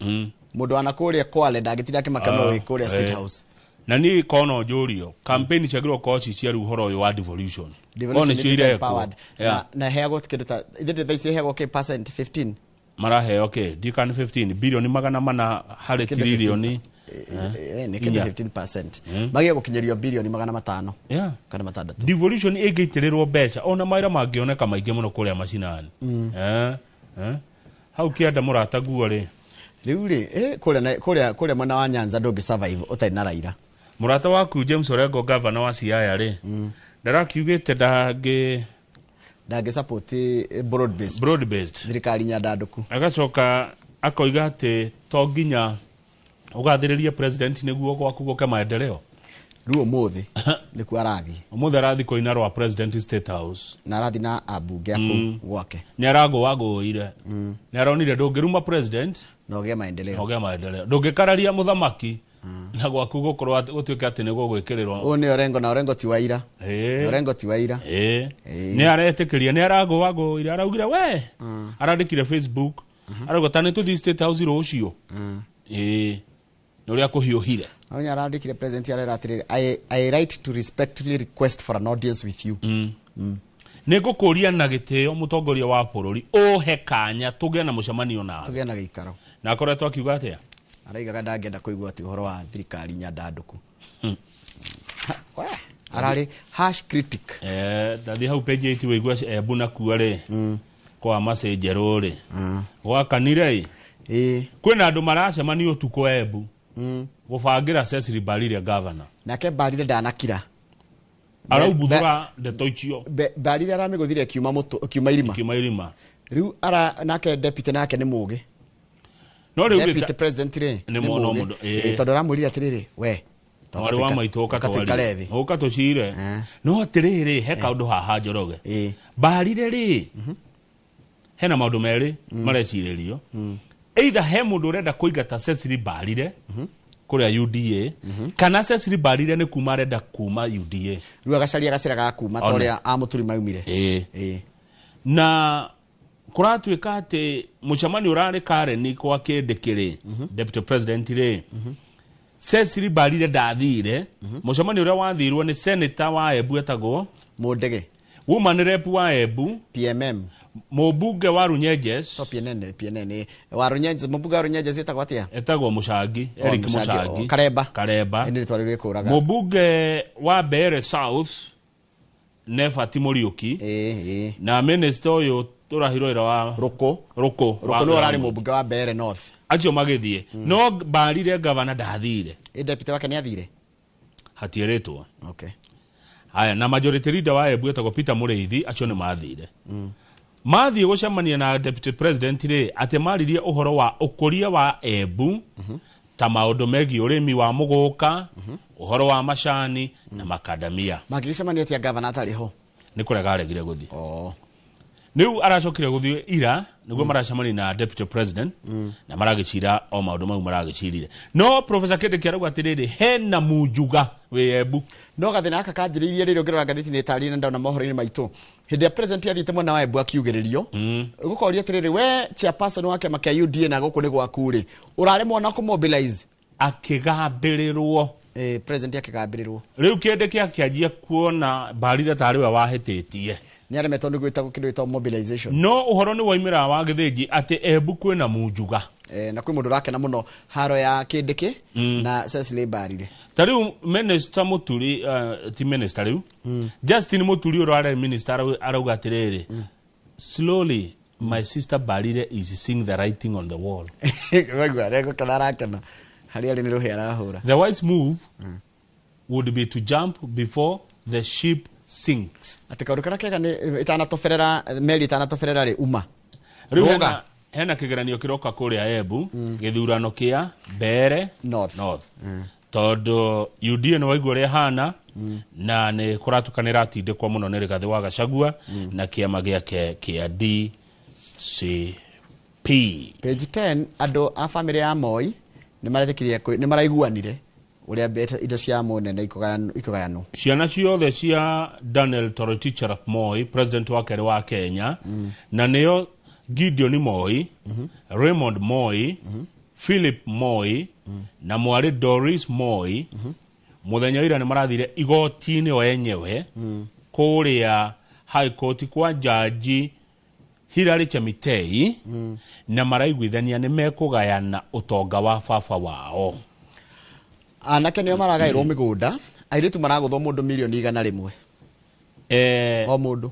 Speaker 2: Mũndũ wa nakũrĩa Kwale ndangĩtinda akĩmaka no wĩ kũrĩa State House.
Speaker 1: Na niĩ korwo no njũrio, campaign ciagĩrĩirwo gũkorwo ci cia rĩu ũhoro ũyũ wa devolution. Korwo
Speaker 2: Devolution
Speaker 1: nĩcio
Speaker 2: nĩ
Speaker 1: irekwo.
Speaker 2: empowered. Na heagwo kĩndũ ta ithuĩ thaa ici heagwo kĩ percent 15.
Speaker 1: Maraheo kĩ ndikani 15 bilioni 400 harĩ
Speaker 2: Kĩndũ
Speaker 1: tiririoni.
Speaker 2: 15, nĩ kĩndũ
Speaker 1: Inya.
Speaker 2: 15% magie gũkinyĩrio bilioni 500 kana 6.
Speaker 1: Devolution ĩngĩitĩrĩrwo mbeca ona mawĩra mangĩoneka maingĩ mũno kũrĩa macinani. Hau kĩanda mũrataguo rĩ.
Speaker 2: Rĩu rĩ, kũrĩa mwena wa Nyanza ndũngĩ survive ũtarĩ na Raila.
Speaker 1: Mũrata waku James Orengo, governor wa Siaya rĩ, ndarakiugĩte ndangĩ
Speaker 2: Ndangĩ support broad based.
Speaker 1: Broad based.
Speaker 2: Thirikari nyandandũku.
Speaker 1: Agacoka akoiga atĩ to nginya ũgathĩrĩrie president nĩguo gwaku gũke maendeleo.
Speaker 2: Rĩu ũmũthĩ nĩkuo arathiĩ.
Speaker 1: Ũmũthĩ arathiĩ kũina rwa president State House.
Speaker 2: Na arathiĩ na ambunge a kũu gwake.
Speaker 1: Nĩ aragũagũire, nĩ aronire ndũngĩruma president
Speaker 2: na ũgĩe maendeleo.
Speaker 1: Na ũgĩe maendeleo, ndũngĩkararia mũthamaki. Na gwaku gũkorwo gũtuĩke atĩ nĩ gũgwĩkĩrĩrwo.
Speaker 2: Ũyũ nĩ Orengo, na Orengo ti wa ira. Orengo ti wa ira.
Speaker 1: Nĩ aretĩkĩria, nĩ aragũagũire, araugire we arandĩkire Facebook, arauga ta nĩ tũthiĩ State House rũciũ. Nĩ ũrĩa kũhiũhire.
Speaker 2: Onya arandĩkire, president arera atĩrĩrĩ, I write to respectfully request for an audience with you.
Speaker 1: Nĩ ngũkũria na gĩtĩo, mũtongoria wa bũrũri, ũhe kanya tũgĩe na mũcemanio nawe.
Speaker 2: Tũgĩe na gĩikaro.
Speaker 1: Na akoretwo akiuga atĩa?
Speaker 2: Araigaga ndangĩenda kũigua atĩ ũhoro wa thirikari nyandandũku. We, ararĩ harsh critic.
Speaker 1: Ndathiĩ hau page 8 wĩigue Embu nakuo rĩ, kwa macĩ njerũ rĩ, gwakanire ĩ. Kwĩna andũ maracemania ũtukũ Embu gũbangĩra Cecily Mbarire governor.
Speaker 2: Nake Mbarire ndanakira.
Speaker 1: Araubuthũra ndeto icio.
Speaker 2: Mbarire aramĩgũthire ĩkiuma mũtũ, ĩkiuma irima.
Speaker 1: Ĩkiuma irima.
Speaker 2: Rĩu ara nake deputy nake nĩ mũgĩ.
Speaker 1: No rĩu
Speaker 2: deputy president rĩ
Speaker 1: nĩ
Speaker 2: nĩ
Speaker 1: mũno
Speaker 2: mũgĩ.
Speaker 1: Mũndũ,
Speaker 2: Tondũ aramwĩrire atĩrĩrĩ, we
Speaker 1: mwarĩ wa maitũ, ũka
Speaker 2: ũka tũikare thĩ.
Speaker 1: Ũka tũcire. No atĩrĩrĩ, he kaũndũ haha, Njoroge. Mbarire rĩ, hena maũndũ merĩ marecirĩrio. Either he mũndũ ũrenda kũingata Cecily Mbarire kũrĩa UDA, kana Cecily Mbarire nĩ kuma arenda kuma UDA.
Speaker 2: Rĩu agacaria gacĩra ga kuma ta
Speaker 1: One.
Speaker 2: ũrĩa amũturi maumire.
Speaker 1: Na kũratuĩka atĩ mũcemanio ũrarĩ Karen kwa Kindiki rĩ, deputy president rĩ, Cecily Mbarire ndathire mũcemanio. Ũrĩa wathirwo nĩ senator wa Embu etagwo
Speaker 2: Mũndege.
Speaker 1: Woman rep wa Embu.
Speaker 2: PMM.
Speaker 1: Mũmbunge wa Runyenjes.
Speaker 2: To PNN, PNN wa Runyenjes, mũmbunge wa Runyenjes etagwo atĩa?
Speaker 1: Etagwo Mũcangi.
Speaker 2: Oh,
Speaker 1: Eric
Speaker 2: Mũcangi,
Speaker 1: Mũcangi.
Speaker 2: oh, Karemba.
Speaker 1: Karemba.
Speaker 2: Nĩ rĩtwa rĩu rĩkũraga.
Speaker 1: Mũmbunge wa Mbeere South Nebati Mũriũki. Na minister ũyũ tũrahirwo wĩra wa
Speaker 2: Rũkũ.
Speaker 1: Rũkũ.
Speaker 2: Rũkũ nĩwe ũrarĩ mũmbunge wa Mbeere North.
Speaker 1: Acio magĩthiĩ, no Mbarire gavana ndathire.
Speaker 2: Ĩ deputy wake nĩ athire?
Speaker 1: Hatierĩtwo.
Speaker 2: Okay.
Speaker 1: Haya, na majority leader wa Embu etagwo Peter Mũrĩithi, acio nĩ mathire. Mathiĩ gũcemania na deputy president rĩ, atĩ maririe ũhoro wa ũkũria wa Embu, ta maũndũ megiĩ ũrĩmi wa mũgũka, ũhoro wa macani na makandamia.
Speaker 2: Mangĩgĩcemania atĩa gavana atarĩ ho?
Speaker 1: Nĩ kũrega aregire gũthiĩ.
Speaker 2: Oh.
Speaker 1: Rĩu aracokire gũthiĩ ira nĩguo maracemania na deputy president na maragĩcira o maũndũ mau maragĩcirire. No Professor Kindiki arauga atĩrĩrĩ, hena munjuga wĩ Embu.
Speaker 2: No gathĩna gaka kanjĩrĩirie rĩrĩ, ũngĩrora ngathĩti-inĩ ĩtarĩrie na ndona mohoro-inĩ maitũ, hĩndĩ ya president athiĩte mwena wa Embu akiugĩrĩrio, gũkoria atĩrĩrĩ, we chairperson wa kĩama kĩa UDA na gũkũ nĩ gwaku rĩ, ũraremwo na kũmobilize.
Speaker 1: Akĩgambĩrĩrwo.
Speaker 2: President akĩgambĩrĩrwo.
Speaker 1: Rĩu Kindiki akĩanjia kuona Mbarire tarĩ we wahĩtĩtie.
Speaker 2: Nĩ aremetwo nĩ gwĩta kĩndũ gĩtagwo mobilization.
Speaker 1: No ũhoro nĩ waimĩra wa gĩthĩnji atĩ Embu kwĩna munjuga.
Speaker 2: Na kwĩ mũndũ ũrakena mũno haro ya Kindiki na Cecily Mbarire.
Speaker 1: Ta rĩu minister Mũturi, ti minister rĩu, Justin Mũturi ũrĩa ararĩ minister arauga atĩrĩrĩ, "Slowly my sister Mbarire is seeing the writing on the wall."
Speaker 2: Waigua aregũkena, arakena harĩa arĩ nĩ rũhĩ arahũra.
Speaker 1: "The wise move would be to jump before the ship sinks."
Speaker 2: Atĩ kaũndũ karĩa kega nĩ ĩtanatoberera meri, ĩtanatoberera rĩ, uma.
Speaker 1: Rĩu
Speaker 2: Rũga.
Speaker 1: hena kĩgeranio kĩroka kũrĩa Embu, gĩthurano kĩa Mbeere
Speaker 2: North.
Speaker 1: North, tondũ UDA nĩ waigua ũrĩa ĩhana na nĩ kũratuka nĩ ĩratindĩkwo mũno nĩ Rigathĩ wa Gachagua na kĩama gĩake kĩa DCP.
Speaker 2: Page 10, andũ a bamĩrĩ ya Moi nĩ maretĩkirie nĩ maraiguanire ũrĩa mbeca indo cia mũnene ikũgayanwo.
Speaker 1: Ciana ciothe cia Daniel Toroitich arap Moi, president wa kerĩ wa Kenya, na nĩo Gideon Moi, Raymond Moi, Philip Moi na mwarĩ Doris Moi, mũthenya wa ira nĩ marathire igoti-inĩ o enyewe kũrĩa High Court kwa jaji Hilary Chemitei, na maraiguithania nĩ mekũgayana ũtonga wa baba wao.
Speaker 2: Anake nĩo maragaĩrwo mĩgũnda, airĩtu maragũthwo mũndũ mirioni 100. O mũndũ.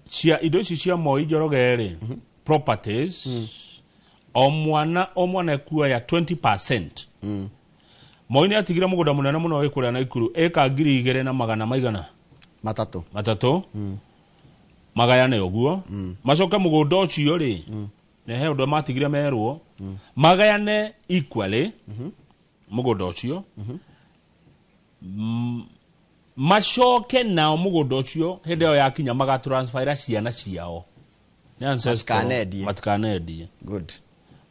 Speaker 1: Cia indo ici cia Moi, Njoroge rĩ, properties, o mwana o mwana ekuoya 20%. Moi nĩ atigire mũgũnda mũnene mũno wĩ kũrĩa Naikuru, ĩka 2,000 na magana maigana?
Speaker 2: 3.
Speaker 1: 3. Magayane ũguo, macoke mũgũnda ũcio rĩ, nĩ he ũndũ matigire merwo magayane equally mũgũnda ũcio. Macoke nao mũgũnda ũcio hĩndĩ ĩyo yakinya magatransferra ciana ciao. Nĩ ancestral.
Speaker 2: Matikanendie.
Speaker 1: Matikanendie.
Speaker 2: Good.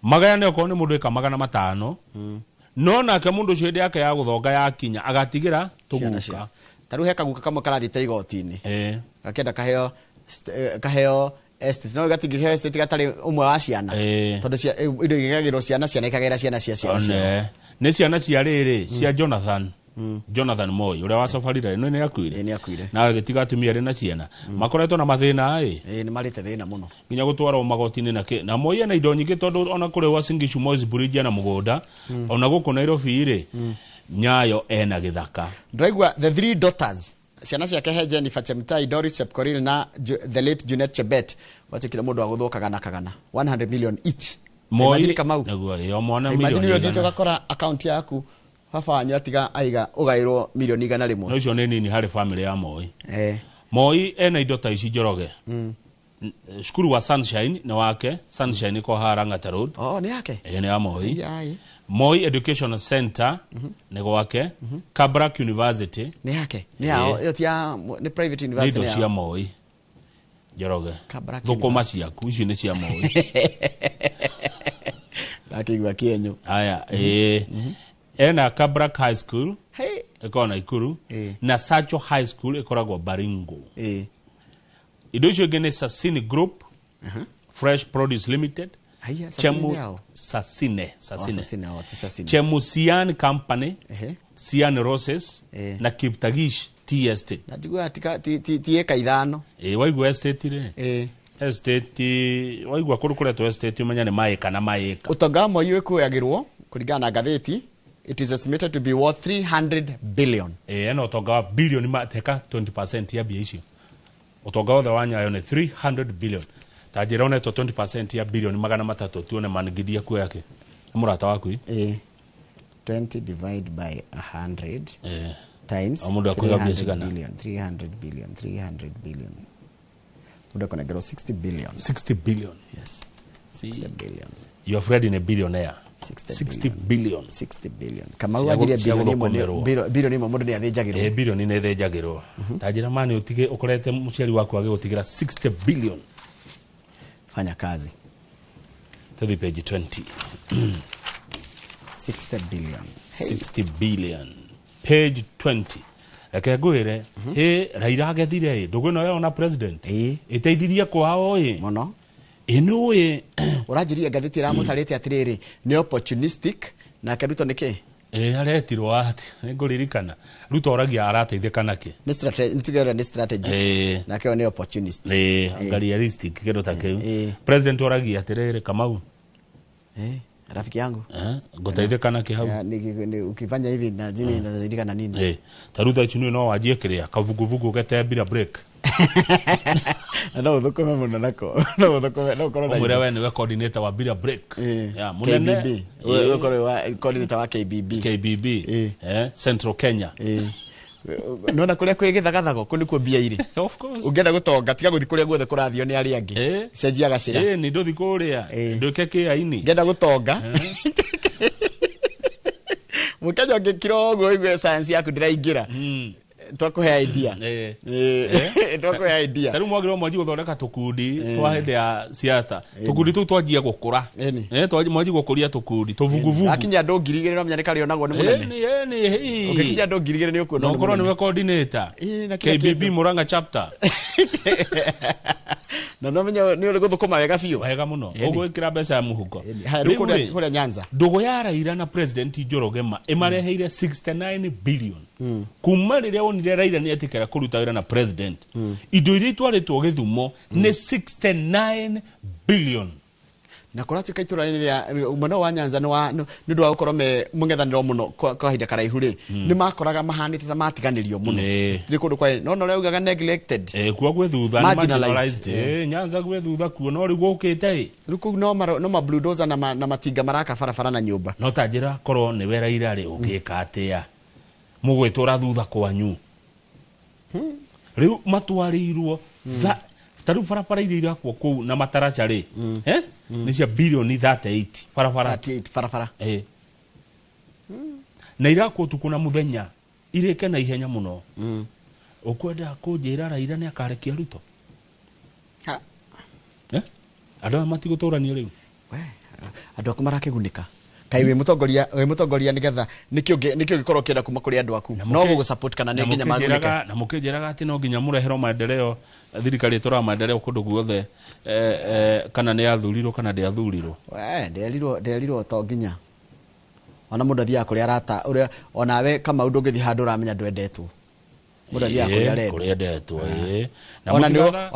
Speaker 1: Magayane okorwo nĩ mũndũ ĩka 500, No nake mundu ucio hindi yake ya guthonga yakinya agatigira tuguka.
Speaker 2: Ta riu he kaguka kamwe karathiite igoti-inĩ. Gakenda kaheo kaheo estate no gatingĩheo estate gatarĩ ũmwe wa ciana. Tondu indo igagĩrwo ciana ciana ikagera ciana cia ciana ciao.
Speaker 1: Nĩ ciana cia rĩrĩ cia Jonathan. Jonathan Moi uria wa safarira no ni akuire.
Speaker 2: Ni akuire.
Speaker 1: Na agitiga atumia ari na ciana. Makoretwo na mathina ĩ.
Speaker 2: Ni marite thina muno.
Speaker 1: Nginya gutwarwo magoti-inĩ na kĩ. Na Moi ena indo nyingĩ tondu ona kuri Uasin Gishu Moi's Bridge ena mugunda. Ona guku Nairobi rĩ Nyayo ena githaka.
Speaker 2: Ndiraigua the three daughters ciana ciake he Jennifer Chemtai, Doris Chepkorir na the late Junet Chebet watikire mundu wa guthuka kagana kagana 100 million each.
Speaker 1: Moi naguo yo mwana milioni.
Speaker 2: Imagine uthiite ugakora account yaku baba wanyu atiga aiga ugairwo milioni 100.
Speaker 1: No icio nĩ nini harĩ family ya Moi. Moi ena indo ta ici Njoroge. Cukuru wa Sunshine nĩ wake, Sunshine iko haha Lang'ata Road.
Speaker 2: Oh, nĩ yake?
Speaker 1: Nĩ ya Moi. Moi Education Center nĩ gwake. Kabarak University
Speaker 2: nĩ yake. Nĩ yao, ĩyo ti ya nĩ private university.
Speaker 1: Nĩ indo cia Moi. Njoroge. Thũkũma ciaku ici nĩ cia Moi.
Speaker 2: Ndakĩigua kĩenyo.
Speaker 1: Aya, ena Kabarak High School ĩkoragwo Nakuru na Sacho High School ĩkoragwo Baringo. Indo icio ingĩ nĩ Sasini Group, Fresh Produce Limited, Chemu Sasine, Sasine. Chemusian Company, Sian Roses na Kiptagish Tea Estate.
Speaker 2: Na njigua ti eka ithano.
Speaker 1: Waigua estate rĩ. Estate waigua kũrĩ kũretwo estate ũmenya nĩ maĩka na maĩka.
Speaker 2: Ũtonga wa Moi wĩkũyagĩrwo kũringana na ngathĩti. It is estimated to be worth 300 billion.
Speaker 1: Ena ũtonga wa billion mateka 20% ya mbia icio. Ũtonga wothe wa Nyayo nĩ 300 billion. Ta njĩra onetwo 20% ya billion 300 tuone mangidia kuo yake. Nĩ mũrata waku?
Speaker 2: 20 divide by 100 times
Speaker 1: mũndũ akuiga mbia cigana?
Speaker 2: 300 billion 300 billion. Mũndũ akonengerwo 60 billion.
Speaker 1: 60 billion.
Speaker 2: Yes. 60 billion.
Speaker 1: Your friend in a billionaire. 60 billion.
Speaker 2: 60 billion. Kamau anjirie bilioni ĩmwe bilioni ĩmwe mũndũ nĩ athĩnjagĩrwo.
Speaker 1: Bilioni nĩ ĩthĩnjagĩrwo. Ta njĩra mani ũtige ũkorete mũciari waku agĩgũtigĩra 60 billion.
Speaker 2: Fanya kazi.
Speaker 1: Tũthiĩ page 20.
Speaker 2: 60 billion.
Speaker 1: 60 billion. Page 20. Reke ngwĩre, Raila agethire ndũgũ ĩno yona president. Ĩteithirie kwao ĩ.
Speaker 2: Mũno.
Speaker 1: Ĩno
Speaker 2: ũranjirie ngathĩti ĩramũtarĩte atĩrĩrĩ nĩ opportunistic nake Ruto nĩ kĩ?
Speaker 1: Aretirwo atĩ nĩngũririkana. Ruto oragia arateithĩka nakĩ?
Speaker 2: Nĩ strategy, nĩ nĩ strategy. Nake nĩ opportunist.
Speaker 1: Anga realistic kĩndũ ta kĩu. President oragia atĩrĩrĩ Kamau.
Speaker 2: Rafiki yangu.
Speaker 1: Ngũteithĩka nakĩ hau?
Speaker 2: Ukifanya hivi na jini nazaidika na nini?
Speaker 1: Ta rĩu thaa ici no wanjie kĩrĩa kavuguvugu gete bila break.
Speaker 2: No ũthũkũme mũno nako. No ũthũkũme, no ũkorwo na
Speaker 1: ũmwĩre we nĩwe coordinator wa bila break. Ya
Speaker 2: mũnene. KBB. Wewe ũkorwo wa coordinator wa KBB.
Speaker 1: KBB. Central Kenya.
Speaker 2: Nona kũrĩa kwĩ gĩthagathago kũu nĩkuo mbia irĩ.
Speaker 1: Of course.
Speaker 2: Ũngĩenda gũtonga tiga gũthiĩ kũrĩa guothe kũrathio nĩ arĩa angĩ. Cenjia gacĩra.
Speaker 1: Nĩ ndũthi kũrĩa. Nduĩke kĩaini.
Speaker 2: Ngĩenda gũtonga. Mũkenya ũngĩkira ũguo ũigue science yaku ndĩraingĩra. Twakuhe idea. Twakuhe idea.
Speaker 1: Ta rĩu mwagĩrĩirwo mwanjie gũthondeka tũkundi twa hĩndĩ ya siasa. Tũkundi tũu twanjia gũkũra. Mwanjie gũkũria tũkundi tũvuguvugu.
Speaker 2: Akinya andũ 2000 no menya nĩ karĩonagwo nĩ mũnene. Ũngĩkinya andũ 2000 nĩ ũkuonwo nĩ
Speaker 1: mũnene. No ũkorwo nĩwe coordinator. KBB Murang'a chapter.
Speaker 2: Na no menya nĩ ũrĩ gũthũkũma wega biũ.
Speaker 1: Wega mũno. Ũgwĩkĩra mbeca mũhuko.
Speaker 2: Haya rĩu kũrĩa Nyanza.
Speaker 1: Ndũgũ ya Raila na President Njoroge ma ĩmareheire 69 billion. Kuma rĩrĩa wonire Raila nĩ etĩkĩra kũruta wĩra na president. Indo iria itwarĩtwo Gĩthumo nĩ 69 billion.
Speaker 2: Na kũratuĩka itũra-inĩ rĩa mwena wa Nyanza nĩ ũndũ wa gũkorwo me mũng'ethanĩro mũno kwa kahinda karaihu rĩ nĩ makoraga mahanĩte ta matiganĩrio mũno. Nĩ kũndũ kwa no ũrĩa ugaga neglected.
Speaker 1: Kuo gwĩ thutha nĩ marginalized. Nyanza gwĩ thutha kuo no rĩu gũkĩte ĩ.
Speaker 2: Rĩu kũu no ma bulldozer na matinga maraka barabara na nyũmba.
Speaker 1: No ta njĩra korwo nĩwe Raila rĩ ũngĩka atĩa? Mũgwĩtũra thutha kwanyu. Rĩu matwarĩirwo ta rĩu barabara iria irakwo kũu na mataraca rĩ nĩ cia bilioni 38 barabara.
Speaker 2: 38 barabara.
Speaker 1: Na irakwo ũtukũ na mũthenya irĩke na ihenya mũno. Ũkwenda kũnjĩra Raila nĩ akarekia Ruto? Andũ aya matigũtũrania rĩu.
Speaker 2: Andũ aku marakĩgunĩka. Kai wĩ mũtongoria nĩgetha nĩkĩo ũngĩkorwo ũkĩenda kuma kũrĩ andũ aku no gũgũ-support kana nĩ nginya magunĩke.
Speaker 1: Na mũkĩnjĩraga atĩ no nginya mũreherwo maendeleo, thirikari ĩtũraga maendeleo kũndũ guothe, kana nĩ yathurirwo kana ndĩathurirwo.
Speaker 2: Nderirwo to nginya ona mũndũ athiaga kũrĩa arata ũrĩa onawe Kamau ndũngĩthiĩ handũ ũramenya ndwendetwo. Mũndũ athiaga kũrĩa
Speaker 1: arendwo.
Speaker 2: Ona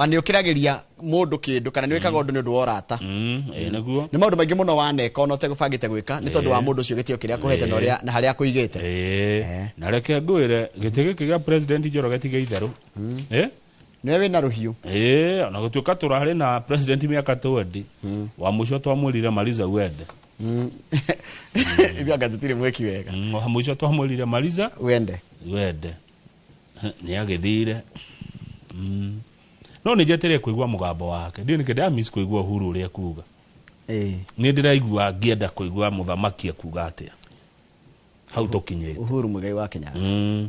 Speaker 2: nĩ ũkĩragĩria mũndũ kĩndũ kana nĩ wĩkaga ũndũ nĩ ũndũ wa ũrata.
Speaker 1: Nĩguo.
Speaker 2: Nĩ maũndũ maingĩ mũno waneka ona ũtegũbangĩte gwĩka nĩ tondũ wa mũndũ ũcio gĩtĩo kĩrĩa akũhete na ũrĩa na harĩa akũigĩte.
Speaker 1: Na reke ngwĩre gĩtĩ gĩkĩ gĩa president Njoroge ti gĩa itherũ.
Speaker 2: Nĩwe wĩna rũhiũ.
Speaker 1: Ona gũtuĩka tũrarĩ na president mĩaka 20 wa mũico twamwĩrire maliza uende.
Speaker 2: Ithuĩ anga tũtirĩ mwĩki wega.
Speaker 1: Wa mũico twamwĩrire maliza
Speaker 2: uende.
Speaker 1: Uende. Nĩ agĩthire. No nĩ njetereire kũigua mũgambo wake. Ndiũĩ nĩkĩ ndĩramiss kũigua Uhuru ũrĩa ekuga. Nĩ ndĩraigua ngĩenda kũigua mũthamaki ekuga atĩa. Hau tũkinyĩte.
Speaker 2: Uhuru Muigai wa Kenyatta.
Speaker 1: Nĩ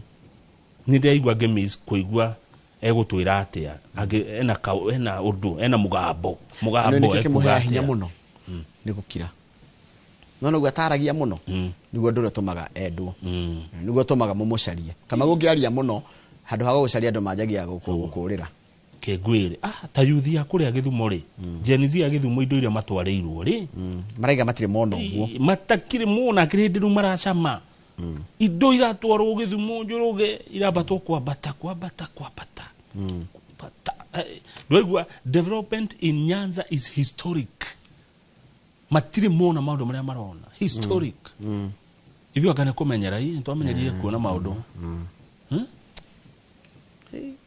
Speaker 1: ndĩraigua ngĩmiss kũigua egũtwĩra atĩa. Ena ũndũ, ena mũgambo. Mũgambo
Speaker 2: ekuga atĩa. Hinya mũno nĩ gũkira. No nĩguo ataragia mũno nĩguo ũndũ ũrĩa ũtũmaga endwo. Nĩguo ũtũmaga mũmũcarie. Kama ũngĩaria mũno handũ ha gũgũcaria andũ manjagia gũkũrĩra.
Speaker 1: Kĩngwĩre ta yuthi ya kũrĩa Gĩthumo rĩ, Gen Z ya Gĩthumo indo iria matwarĩirwo rĩ,
Speaker 2: maraiga matirĩ mona ũguo.
Speaker 1: Matakĩrĩ mona kĩrĩ hĩndĩ rĩu maracama. Indo iratwarwo Gĩthumo Njoroge irambatwo kwambata kwambata kwambata. Ndwaigua development in Nyanza is historic. Matirĩ mona maũndũ marĩa marona historic. Ithuĩ anga nĩ kũmenyera ĩ twamenyerire kuona maũndũ.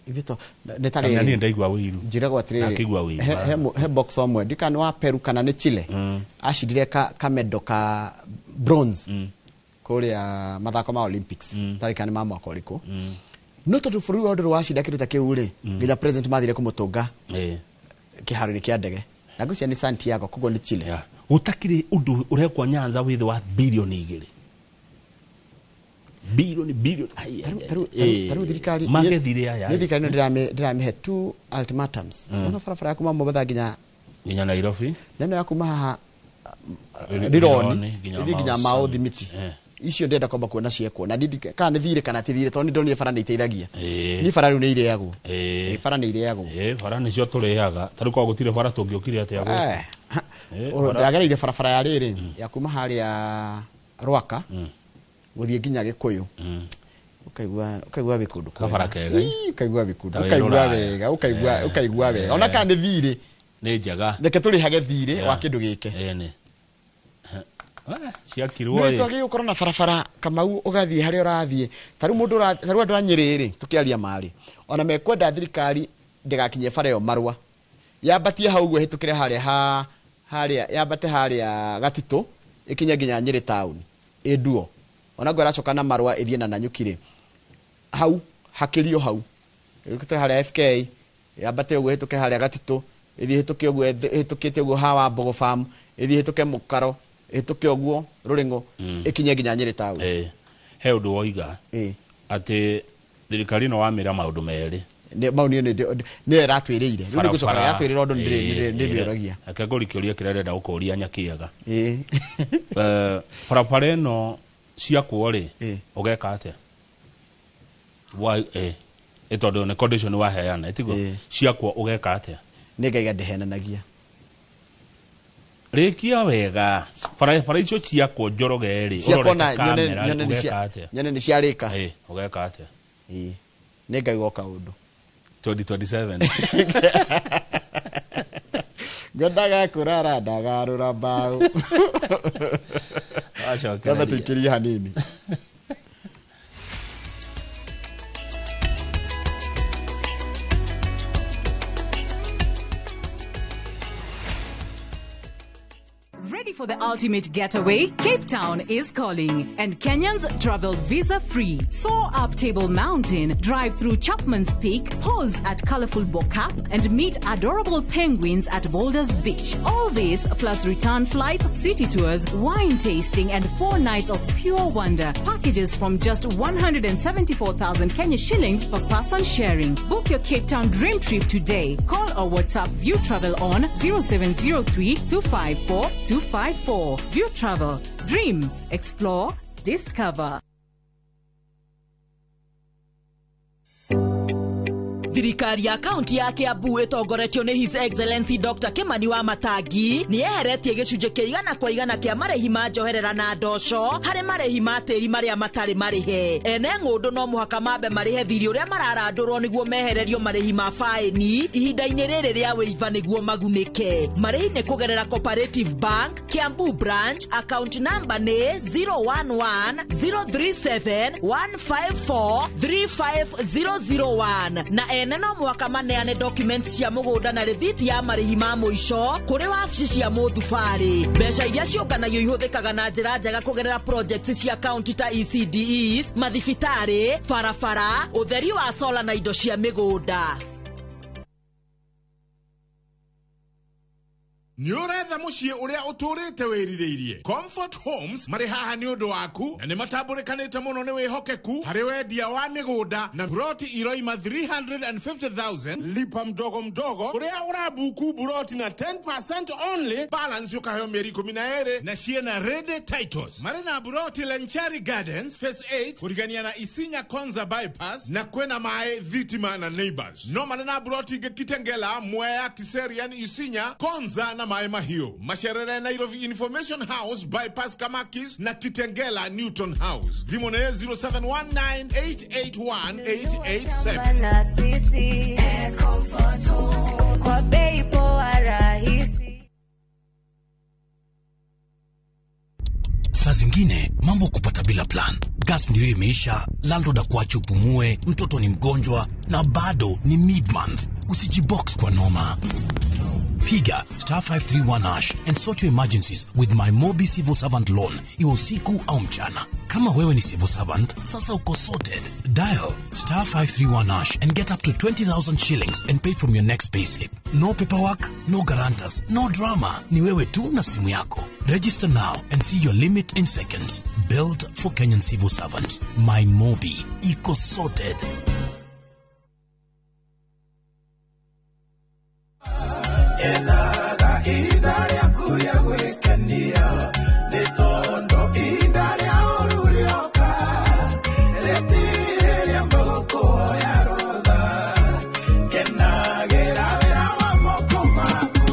Speaker 2: Ithuĩ nĩ tarĩ
Speaker 1: niĩ ndaigua wĩiru.
Speaker 2: Njĩragwo atĩrĩrĩ, he box ũmwe ndika nĩ wa Peru kana nĩ Chile acindire kamendo ka bronze kũrĩa mathako ma Olympics tarĩ kana nĩ ma mwaka ũrĩkũ. No tondũ bũrũri wa ndũrũ wacinda kĩndũ ta kĩu rĩ, nginya president mathire kũmũtũnga kĩharo-inĩ kĩa ndege. Na ngwĩciria nĩ Santiago, koguo nĩ Chile.
Speaker 1: Gũtakĩrĩ ũndũ ũrekwo Nyanza wĩthĩ wa bilioni 2. Bilioni.
Speaker 2: Tarĩu thirikari
Speaker 1: magethire aya.
Speaker 2: Nĩ thirikari ĩno ndĩramĩhe 2 ultimatums. Ona barabara ya kuma Mombatha nginya
Speaker 1: Nairobi.
Speaker 2: Neno ya kuma haha Rironi ĩthiĩ nginya Mau Thimiti. Icio ndĩrenda kwamba kuona ciekwo na kana nĩ thirĩ kana ti thirĩ tondũ nĩ ndonire bara nĩ iteithagia. Niĩ bara rĩu nĩ irĩagwo. Bara nĩ irĩagwo.
Speaker 1: Bara nĩcio tũrĩaga. Ta rĩu korwo gũtirĩ bara tũngĩũkire atĩa gũkũ?
Speaker 2: Ndagereire barabara ya rĩrĩ ya kuma harĩa Rwaka gũthiĩ nginya Gĩkũyũ. Ũkaigua wĩ kũndũ kwega.
Speaker 1: Kabara kega.
Speaker 2: Ũkaigua wĩ kũndũ. Ũkaigua wega, ũkaigua wega. Ona kana nĩ thirĩ.
Speaker 1: Nĩ njega.
Speaker 2: Reke tũrĩhage thirĩ wa kĩndũ gĩke.
Speaker 1: Ciakirwo
Speaker 2: ĩ. Nĩ twagĩrĩirwo gũkorwo na barabara Kamau ũgathiĩ harĩa ũrathiĩ. Ta rĩu mũndũ ta rĩu andũ a Nyĩrĩ rĩ, tũkĩaria marĩ. Ona mekwenda thirikari ndĩgakinyie bara ĩyo marũa. Yambatie hau ũguo ĩhĩtũkĩre harĩa harĩa yambate harĩa Gatitũ ĩkinye nginya Nyĩrĩ town. Ĩnduo. Ona ngo ĩracoka na marũa ĩthiĩ na Nanyuki rĩ. Hau hakĩrio hau. Ĩhĩtũke harĩa FK yambate ũguo ĩhĩtũke harĩa Gatitũ ĩthiĩ ĩhĩtũke ũguo ĩhĩtũkĩte ũguo hawa Mbogo Farm ĩthiĩ ĩhĩtũke Mũkaro ĩhĩtũke ũguo Rũrĩng'o ĩkinye nginya Nyĩrĩ town.
Speaker 1: He ũndũ woiga atĩ thirikari ĩno wamĩra maũndũ merĩ.
Speaker 2: Mau nĩ ĩratwĩrĩire. Rĩu nĩ gũcoka yatwĩrĩra ũndũ nĩ ndĩũragia.
Speaker 1: Reke ngũrie kĩũria kĩrĩa ndĩrenda gũkũria Nyakĩaga. Barabara ĩno ciakwo rĩ, ũgeka atĩa? Tondũ nĩ condition waheana, ĩtiguo? Ciakwo ũgeka atĩa?
Speaker 2: Nĩ ngaiga ndĩhenanagia.
Speaker 1: Rĩkia wega. Barabara icio ciakwo Njoroge rĩ, ũrorete kamera ũgeka atĩa?
Speaker 2: Nyone nĩ ciarĩka.
Speaker 1: Ũgeka atĩa?
Speaker 2: Nĩ ngaiga o kaũndũ.
Speaker 1: 2027.
Speaker 2: Ngwendaga kũrara ndagarũra mbaũ.
Speaker 1: Acokereria.
Speaker 2: Tũikĩrie hanini.
Speaker 3: Ready for the ultimate getaway? Cape Town is calling, and Kenyans travel visa-free. Soar up Table Mountain, drive through Chapman's Peak, pause at colorful Bo-Kaap, and meet adorable penguins at Boulders Beach. All this plus return flights, city tours, wine tasting, and 4 nights of pure wonder. Packages from just 174,000 Kenya shillings per person sharing. Book your Cape Town dream trip today. Call or WhatsApp View Travel on 0703 254 254. 054. View Travel. Dream, explore, discover.
Speaker 4: Thirikari ya kaunti ya Kiambu ĩtongoretio nĩ His Excellency Dr. Kimani wa Matangi nĩ yeheretie gĩcunjĩ kĩa 100% kĩa marĩhi ma njoherera na ndoco harĩ marĩhi ma tĩri marĩa matarĩ marĩhe. Ene ng'ũndũ no mũhaka mambe marĩhe thirĩ ũrĩa mararandũrwo nĩguo mehererio marĩhi ma faĩni ihinda-inĩ rĩrĩ rĩa wĩiva nĩguo magunĩke. Marĩhi nĩ kũgerera Cooperative Bank, Kiambu Branch, account number nĩ 011 037 154 35001 na ene no mũhaka maneane documents cia mũgũnda na rĩthiti ya marĩhi ma mũico kũrĩ wabici cia mũthubarĩ. Mbeca iria ciũnganagio ihũthĩkaga na njĩra njega kũgerera projects cia county ta ECDEs, mathibitarĩ, barabara, ũtheri wa sola na indo cia mĩgũnda.
Speaker 5: Nĩ ũretha mũciĩ ũrĩa ũtũrĩte wĩrirĩirie. Comfort Homes marĩ haha nĩ ũndũ waku na nĩ matambũrĩkanĩte mũno nĩ wĩhokeku harĩ wendia wa mĩgũnda na buroti iroima 350,000 lipa mdogo mdogo ũrĩa ũrabuku buroti na 10% only balance ũkaheo mĩeri 12 na ciena ready titles. Marĩ na buroti Lenchari Gardens Phase 8 kũrigania na Isinya Konza Bypass na kwĩna maĩ thitima na neighbors. No marĩ na buroti ingĩ Kitengela, Mwea, Kiserian, Isinya, Konza na Maĩ Mahiũ. Macerere Nairobi Information House Bypass Kamakis na Kitengela Newton House. Thimũ nĩ 0719881887.
Speaker 6: Na sisi Comfort Home kwa bei poa rahisi.
Speaker 7: Saa zingine mambo kupata bila plan. Gas ndio imeisha, landlord akuache upumue, mtoto ni mgonjwa na bado ni mid-month. Usijibox kwa noma. Piga star 531 hash and sort your emergencies with my Mobi Civil Servant Loan. Iwe usiku au mchana. Kama wewe ni civil servant, sasa uko sorted. Dial star 531 hash and get up to 20,000 shillings and pay from your next payslip. No paperwork, no guarantors, no drama. Ni wewe tu na simu yako. Register now and see your limit in seconds. Built for Kenyan civil servants. My Mobi. Iko sorted.
Speaker 8: Enaga ihinda kuria gwikenia nĩ tondũ ihinda rĩa ũru rĩoka rĩtirĩria mũgũkũhoya rũtha kenagĩra wĩra wa moko maku.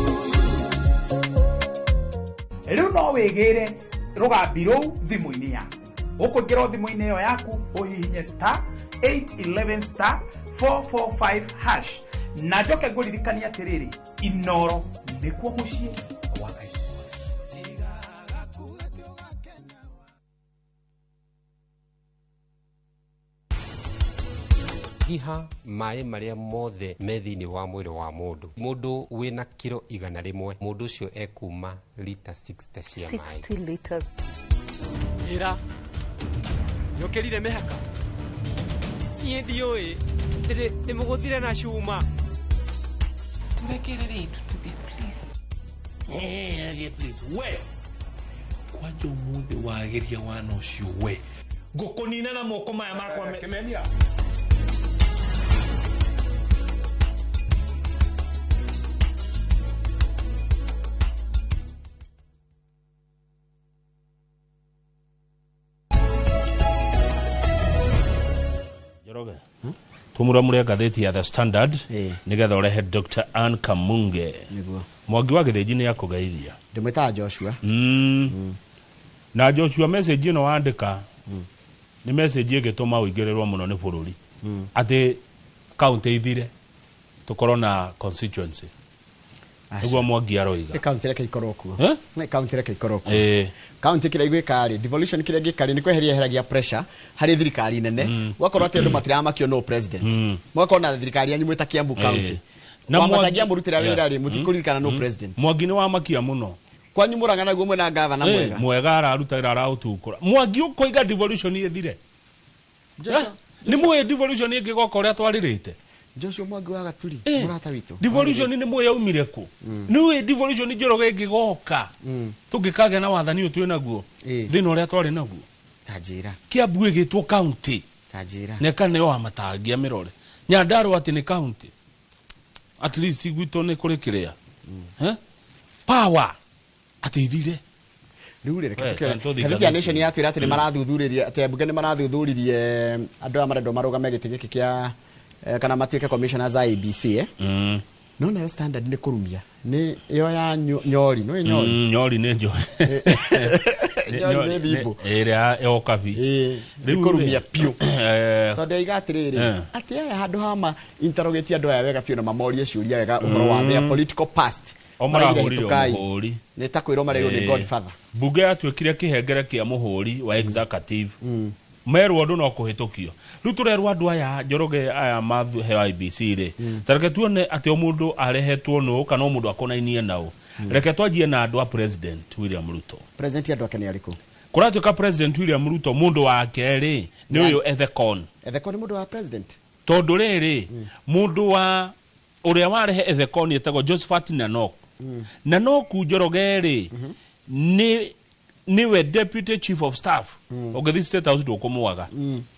Speaker 9: Rĩu no wĩgĩre rũgambi rũu thimũ-inĩ yaku. Ũkũingĩra thimũ-inĩ ĩyo yaku ũhihinye star 811 star 445 hash na njoke ngũririkania atĩrĩrĩ Inoro nĩkuo mũciĩ kwa Ngai.
Speaker 10: Hiha maĩ marĩa mothe me thĩinĩ wa mwĩrĩ wa mũndũ. Mũndũ wĩna kiro 100, mũndũ ũcio ekuma lita 60 cia maĩ.
Speaker 11: 60 liters.
Speaker 12: Ira yũkĩrire mĩhaka. Niĩ ndiũĩ ndĩmũgũthire na cuma.
Speaker 11: Turekerere itu tuthi please.
Speaker 13: Please we kwanja ũmũthĩ wageria wana ũcio we ngũkũnina na moko maya makwa
Speaker 5: Kĩmenia.
Speaker 1: Njoroge tumuramure ngathĩti ya The Standard nĩgetha ũrehe Dr. Ann Kamunge.
Speaker 2: Nĩguo.
Speaker 1: Mwangi wa Gĩthĩnji nĩ akũgeithia.
Speaker 2: Ndĩmwĩtaga Joshua.
Speaker 1: Na Joshua message ĩno wandĩka nĩ message ĩngĩtũma ũingĩrĩrwo mũno nĩ bũrũri. Atĩ county ithire tũkorwo na constituency. Nĩguo Mwangi aroiga.
Speaker 2: Nĩ county reke ikorwo kuo. Nĩ county reke ikorwo kuo. County kĩrĩa igwĩka rĩ, devolution kĩrĩa ĩngĩka rĩ, nĩ kweheria eheragia pressure harĩ thirikari nene. Gwakorwo atĩ andũ matiramakio no president. Mwakorwo na thirikari yanyu mwĩta Kiambu County.
Speaker 1: Na
Speaker 2: Mwambatagia mũrutĩra wĩra rĩ, mũtikũririkana no president.
Speaker 1: Mwangi nĩ wamakia mũno.
Speaker 2: Kwanyu mũrang'ana guo mwĩna gavana mwega.
Speaker 1: Mwega araruta wĩra araũtukũra. Mwangi ũkoiga devolution ĩthire. Nĩ mũĩ devolution ĩngĩgoka ũrĩa twarĩrĩte.
Speaker 2: Joshua Mwangi wa Gaturi mũrata witũ.
Speaker 1: Devolution nĩ mũĩ yaumire kũ? Nĩ ũĩ devolution Njoroge ĩngĩgoka tũngĩkagĩa na wathani ũyũ twĩ naguo thĩna ũrĩa twarĩ naguo.
Speaker 2: Ta njĩra.
Speaker 1: Kiambu ĩgĩtwo county.
Speaker 2: Ta njĩra.
Speaker 1: Na ĩkaneo wa Matangi amĩrore. Nyandarua atĩ nĩ county. At least gwitũ nĩ kũrĩ kĩrĩa. Power atĩ ithire.
Speaker 2: Rĩu rĩ, reke tũkĩone. Ngathĩti ya Nation yatwĩra atĩ nĩ marathuthuririe, atĩ ambunge nĩ marathuthuririe andũ aya marendwo marũgame gĩtĩ gĩkĩ kĩa kana matuĩke commissioners a IEBC, eh? No nayo Standard nĩ kũrumia nĩ ĩyo ya Nyori, nĩ Nyori.
Speaker 1: Nyori nĩ njo.
Speaker 2: Nyori nĩ thimbo.
Speaker 1: Ĩrĩa ya Okabi.
Speaker 2: Nĩ kũrumia biũ, tondũ aiga atĩrĩrĩ, atĩ aya handũ ha ma interrogate andũ aya wega biũ na mamorie ciũria wega ũhoro wa their political past,
Speaker 1: O
Speaker 2: maraugire
Speaker 1: marahũrire
Speaker 2: hĩtũkai.
Speaker 1: mũhũri.
Speaker 2: Nĩ ta kwĩrwo mareirwo nĩ Godfather.
Speaker 1: Bunge yatuĩkire kĩhengere kĩa mũhũri wa executive, merwo ũndũ no kũhĩtũkio. Rĩu tũrerwo andũ aya, Njoroge, aya maheo IEBC rĩ, ta reke tuone atĩ o mũndũ arehetwo nũ kana o mũndũ akonainie naũ. Reke twanjie na andũ a President William Ruto.
Speaker 2: President andũ ake nĩ arĩkũ?
Speaker 1: Kũratuĩka President William Ruto mũndũ wake rĩ nĩ ũyũ Ethekon.
Speaker 2: Ethekon nĩ mũndũ wa president?
Speaker 1: Tondũ rĩrĩ, mũndũ wa ũrĩa warehe Ethekon etagwo Josephat Nanok. Nanok, Njoroge, rĩ nĩ niwe deputy chief of staff. Ũngĩthiĩ State House ndũkũmwaga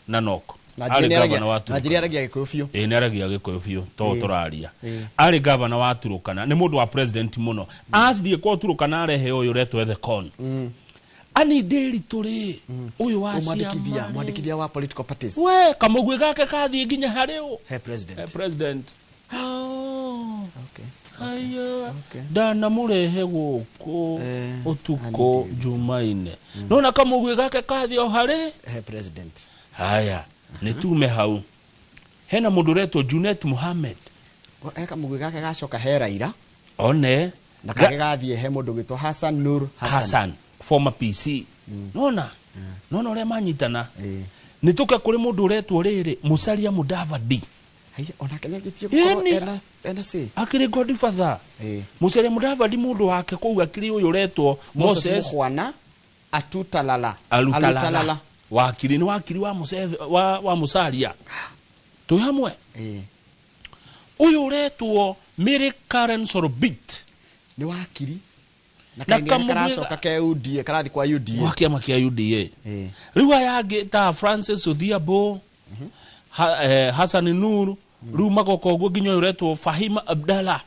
Speaker 1: Nanok.
Speaker 2: Na
Speaker 1: Arĩ
Speaker 2: njĩra
Speaker 1: gavana wa
Speaker 2: na
Speaker 1: Turkana.
Speaker 2: njĩra aragia Gĩkũyũ biũ.
Speaker 1: Ĩĩ, nĩ aragia Gĩkũyũ biũ to tũraria. Arĩ gavana wa Turukana, nĩ mũndũ wa president mũno. Athiĩ kwa Turukana arehe ũyũ ũretwo Ethekon. Ani Ndĩritũ rĩ, ũyũ wa
Speaker 2: mwandĩkithia
Speaker 1: ciama rĩ,
Speaker 2: mwandĩkithia wa political parties.
Speaker 1: We kamũgwĩ gake kathiĩ nginya harĩ ũ?
Speaker 2: He president.
Speaker 1: He president. Oh.
Speaker 2: Okay.
Speaker 1: Aya,
Speaker 2: Okay.
Speaker 1: ndanamũrehe gũkũ ũtukũ Jumaine, nona kamũgwĩ gake kathiĩ o harĩ
Speaker 2: he president.
Speaker 1: Haya, nĩ tume hau. Hena mũndũ ũretwo Junet Mohamed.
Speaker 2: He kamũgwĩ gake gacoka he Raila.
Speaker 1: One.
Speaker 2: Na kangĩ gathiĩ he mũndũ gwĩtwo Hassan Nur Hassan.
Speaker 1: Hassan, former PC. Nona ũrĩa manyitana. Nĩ tũke kũrĩ mũndũ ũretwo rĩrĩ Musalia Mudavadi.
Speaker 2: Haiya, onake nĩanjĩtie gũkorwo ena say.
Speaker 1: Akĩrĩ godfather. Musalia Mudavadi mũndũ wake kũu akĩrĩ ũyũ ũretwo
Speaker 2: Moses
Speaker 1: Moses
Speaker 2: Mukhwana Atutalala.
Speaker 1: Alutalala, wakiri, nĩ wakiri wa Museve, wa Musalia. Twĩ hamwe. Ũyũ ũretwo Mary Karen Sorobit
Speaker 2: nĩ wakiri na
Speaker 1: Na
Speaker 2: kaini
Speaker 1: kamũgwĩ
Speaker 2: karacoka ke UDA, karathi kwa UDA.
Speaker 1: Wa kĩama kĩa UDA. Rĩu aya angĩ ta Francis Odhiambo, Hassan Nur, rĩu magoka ũguo nginya ũyũ ũretwo Fahima Abdalla,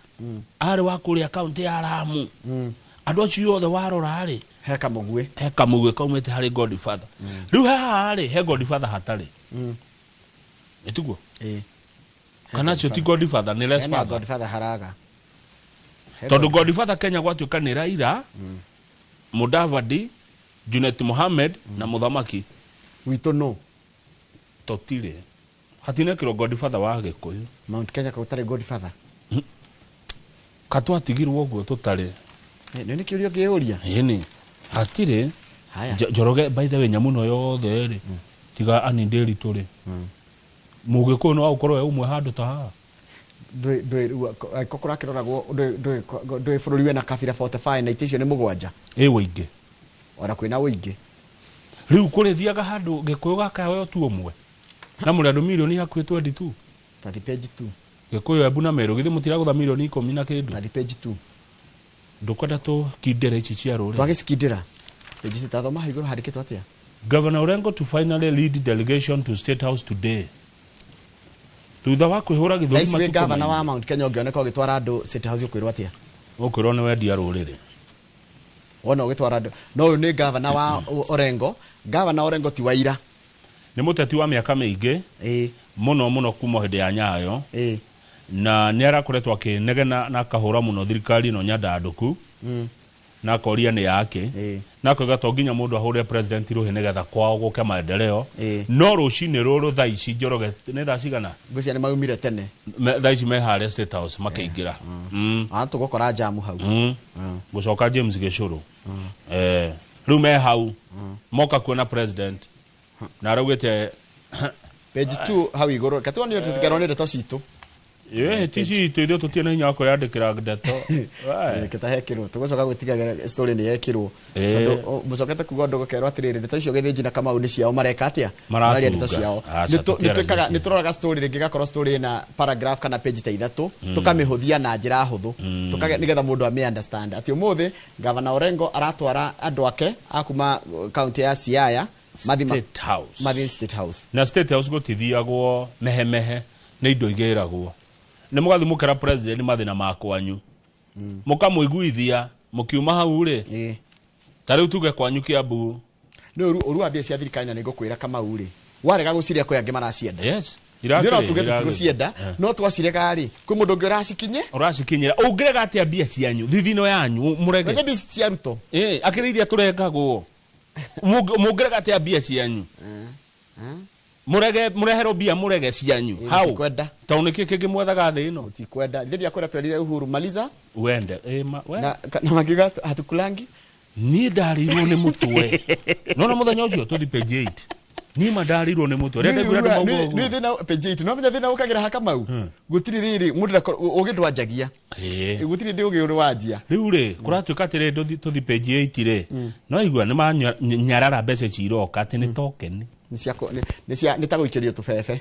Speaker 1: arĩ wa kũrĩa kaũntĩ ya Lamu. Andũ acio othe warora rĩ,
Speaker 2: he kamũgwĩ,
Speaker 1: he kamũgwĩ kaumĩte harĩ Godfather. Rĩu haha rĩ, he Godfather hatarĩ, ĩtiguo? Kana acio ti Godfather, nĩ less
Speaker 2: Hena
Speaker 1: father.
Speaker 2: Godfather haraga. He
Speaker 1: Tondũ Godfather Kenya gwatuĩka nĩ Raila, Mudavadi, Junet Mohamed na mũthamaki
Speaker 2: witũ no
Speaker 1: tũtirĩ, hatinekĩrwo Godfather wa Gĩkũyũ.
Speaker 2: Mount Kenya gũtarĩ Godfather?
Speaker 1: Katwatigirwo ũguo tũtarĩ.
Speaker 2: Nĩ nĩ kĩũria ngĩũria.
Speaker 1: Ĩni hatirĩ.
Speaker 2: Haya.
Speaker 1: Njoroge, by the way, nyamũ ĩno yothe rĩ, tiga Ann Ndĩritũ rĩ, Mũgĩkũyũ no agũkorwo e ũmwe handũ ta haha.
Speaker 2: Ndwĩ angĩkorwo kũrakĩroragwo ndwĩ bũrũri wĩna kabira 45 na itĩ icio nĩ 7.
Speaker 1: Ĩ wĩingĩ.
Speaker 2: Ona kwĩna wĩingĩ.
Speaker 1: Rĩu kũrĩthiaga handũ Gĩkũyũ gakaheo tu ũmwe na mũrĩ andũ mirioni hakuhĩ 22.
Speaker 2: Tathi page 2.
Speaker 1: Gĩkũyũ, Embu na Meru, githĩ mũtiragũtha mirioni 10 na kĩndũ?
Speaker 2: Tathi page 2.
Speaker 1: Ndũkwenda tũkindĩre ici cia rũrĩrĩ?
Speaker 2: Twagĩcikindĩra page tathoma hau igũrũ handĩkĩtwo atĩa?
Speaker 1: Governor Orengo to finally lead delegation to State House today. Thutha wa kwĩhũra
Speaker 2: Thaa
Speaker 1: gĩthũri
Speaker 2: ici wĩ
Speaker 1: matukũ
Speaker 2: gavana wa
Speaker 1: maingĩ.
Speaker 2: Mount Kenya, ũngĩoneka ũgĩtwara andũ State House ũkwĩrwo atĩa?
Speaker 1: Ũkwĩrwo nĩ wendia rũrĩrĩ.
Speaker 2: Wona ũgĩtwara andũ, no ũyũ nĩ gavana wa Orengo. Gavana Orengo ti waira.
Speaker 1: Nĩ mũteti wa mĩaka mĩingĩ mũno mũno kuma hĩndĩ ya Nyayo, na nĩ arakoretwo akĩnegena na akahũra mũno thirikari ĩno nyandandũku, na akoria nĩ yake, na akoiga to nginya mũndũ ahũre president rũhĩ nĩgetha kwao gũke maendeleo. No rũcinĩ rũrũ thaa ici, Njoroge, nĩ thaa cigana?
Speaker 2: Ngwĩciria nĩ maumire tene.
Speaker 1: Thaa ici me harĩa State House makĩingĩra.
Speaker 2: Ah, tũgũkora jamu hau.
Speaker 1: Gũcoka James Gĩcũrũ. Rĩu me hau moka kuona president na araugĩte
Speaker 2: Page 2 hau igũrũ katuo nĩ tũtikerwo nĩ ndeto citũ.
Speaker 1: Ĩ ti citũ, ithuĩ tũtirĩ na hinya wa kwĩyandĩkĩra ndeto.
Speaker 2: Kĩtahekĩrwo tũgũcoka gwĩtigagĩra story nĩ yekĩrwo, tondũ mũcokete kuga ũndũ gũkerwo atĩrĩrĩ, ndeto icio Gĩthĩnji na Kamau nĩ ciao, mareka atĩa?
Speaker 1: Maratunga.
Speaker 2: Mararia ndeto ciao.
Speaker 1: Aca,
Speaker 2: Nĩ
Speaker 1: tũtiaragia
Speaker 2: twĩkaga
Speaker 1: ciao.
Speaker 2: nĩ tũroraga story rĩngĩ gakorwo story ĩna paragraph kana page ta 3, tũkamĩhũthia na njĩra hũthũ, tũkage nĩgetha mũndũ amĩ understand atĩ ũmũthĩ Gavana Orengo aratwara andũ ake a kuma kaunti ya Siaya mathi
Speaker 1: State House.
Speaker 2: Mathi State House.
Speaker 1: Na State House gũtithiagwo mehemehe, nĩ indo igĩragwo, nĩ mũgathiĩ mũkera president mathĩna ma kwanyu, mũkamũiguithia, mũkiuma hau rĩ. Ta rĩu tuge kwanyu Kiambu
Speaker 2: Nĩ ũru wa mbia cia thirikari, na nĩ ngũkwĩra Kamau rĩ, warega gũciria kwĩ angĩ maracienda.
Speaker 1: Yes.
Speaker 2: Ithuĩ no tuge tũtigũcienda, no twacirega rĩ, kwĩ mũndũ ũngĩ ũracikinye.
Speaker 1: Ũracikinyĩra. Ũngĩrega atĩa mbia cianyu, thithino yanyu mũrege?
Speaker 2: Reke mbia cia Ruto.
Speaker 1: Ĩ, akĩrĩ iria tũrengagwo. Mũngĩrega atĩa mbia cianyu? Mũrege, mũreherwo mbia mũrege cianyu. How?
Speaker 2: Tũtikwenda.
Speaker 1: Tondũ nĩkĩ kĩngĩ mwethaga thĩ ĩno?
Speaker 2: Tũtikwenda. Ithuĩ ndiakwenda twerire Uhuru maliza.
Speaker 1: Wende. Ĩ, ma, we.
Speaker 2: Na makiuga hatukulangi.
Speaker 1: Niĩ ndarĩirwo nĩ mũtwe. Nona mũthenya ũcio tũthi page 8. Niĩ ma ndarĩirwo nĩ mũtwe. Rĩrĩa ndaiguire andũ mauga ũguo.
Speaker 2: Nĩ thĩna page 8. No menya thĩna ũkagĩra ha Kamau. Gũtirĩ rĩrĩ mũndũ ũgĩ ndwanjagia. Gũtirĩ ndĩ ũgĩ ũrĩ wanjia.
Speaker 1: Rĩu rĩ, kũratuĩka atĩrĩ tũthi page 8 rĩ. No igua nĩ manyarara mbeca ici iroka atĩ nĩ token.
Speaker 2: Nĩ cia nĩ cia, nĩ ta gũikĩrio tũbebe.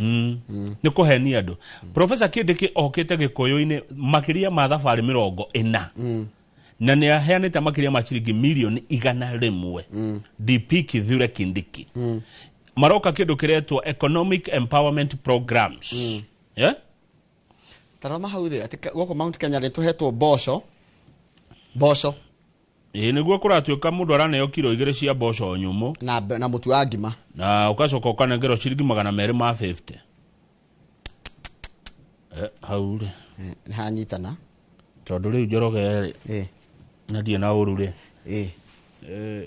Speaker 1: Nĩ kũhenia andũ. Professor Kindiki okĩte Gĩkũyũ-inĩ makĩria ma thabarĩ 40. Na nĩ aheanĩte makĩria ma ciringi mirioni 100. DP Kithure Kindiki. Maroka kĩndũ kĩretwo Economic Empowerment Programs. Yeah?
Speaker 2: Taroma hau thĩ, atĩ gũkũ Mount Kenya nĩ tũhetwo mboco. Mboco.
Speaker 1: Ĩĩ, nĩguo kũratuĩka mũndũ araneo kiro 2 cia mboco nyũmũ.
Speaker 2: Na na mũtu wa ngima.
Speaker 1: Na ũgacoka ũkanengerwo ciringi magana merĩ ma 50. Hau rĩ.
Speaker 2: Nĩ hanyitana.
Speaker 1: Tondũ rĩu Njoroge rĩ. Na ndirĩ na ũru rĩ.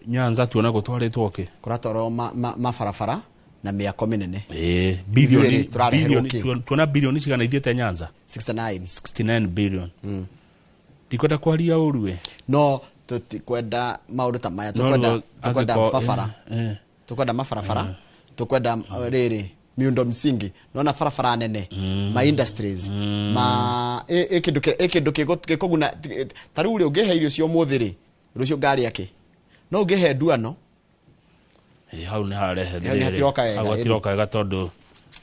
Speaker 1: Nyanza tuona gũtwarĩtwo kĩ?
Speaker 2: Kũratwarwo mabarabara na mĩako mĩnene.
Speaker 1: Bilioni,
Speaker 2: Ithuĩ rĩ, tũrareherwo
Speaker 1: bilioni,
Speaker 2: kĩ?
Speaker 1: tuona bilioni cigana ithiĩte Nyanza?
Speaker 2: 69.
Speaker 1: 69 billion. Ndikwenda kwaria ũru we.
Speaker 2: No tũtikwenda maũndũ ta maya,
Speaker 1: No, no,
Speaker 2: tũkwenda
Speaker 1: angĩkorwo,
Speaker 2: barabara. Tũkwenda mabarabara, tũkwenda rĩrĩ miundo msingi, nona barabara nene, ma industries, ma ĩ kĩndũ ĩ kĩndũ gĩkũguna, ta rĩu rĩ, ũngĩhe irio cia ũmũthĩ rĩ, rũciũ ngarĩa kĩ? No ũngĩhe nduano.
Speaker 1: Hau nĩ harehe
Speaker 2: Hau nĩ
Speaker 1: rĩrĩ.
Speaker 2: hatiroka wega,
Speaker 1: Hau
Speaker 2: ĩni.
Speaker 1: hatiroka wega tondũ